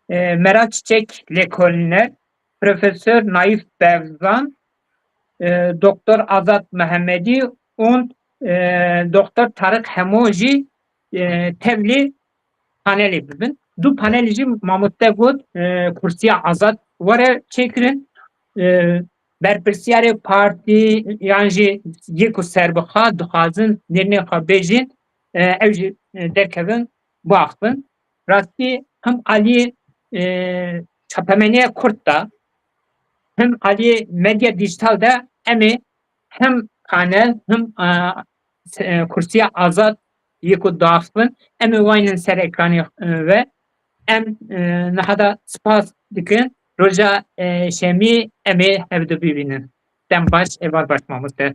E, Meral Çiçek, lêkolîner, Profesor Naif Berzan, e, Doktor Azat Mehemedî û e, Doktor Tarık Hemo jî e, tevlî panelê bibin. Du panelî jî mamoste got, e, kursiya azad were çêkirin. E, berpirsiyarê partî yan jî yê ku serbixwe dixwazin nêrînê xwe bêjin, e, ew jî e, derkevin, biaxivin. Rastî him alî e, çapemeniya Kurd de, him alî medya dîjîtal de em ê him panel, him e, se- e, kursiya azad yê ku diaxivin, em ê waynin ser ekranê e, ve. Em e, niha da spas dikin. Roja e, şemî em ê hevdu bibînin. Dem baş, êvar baş mamoste.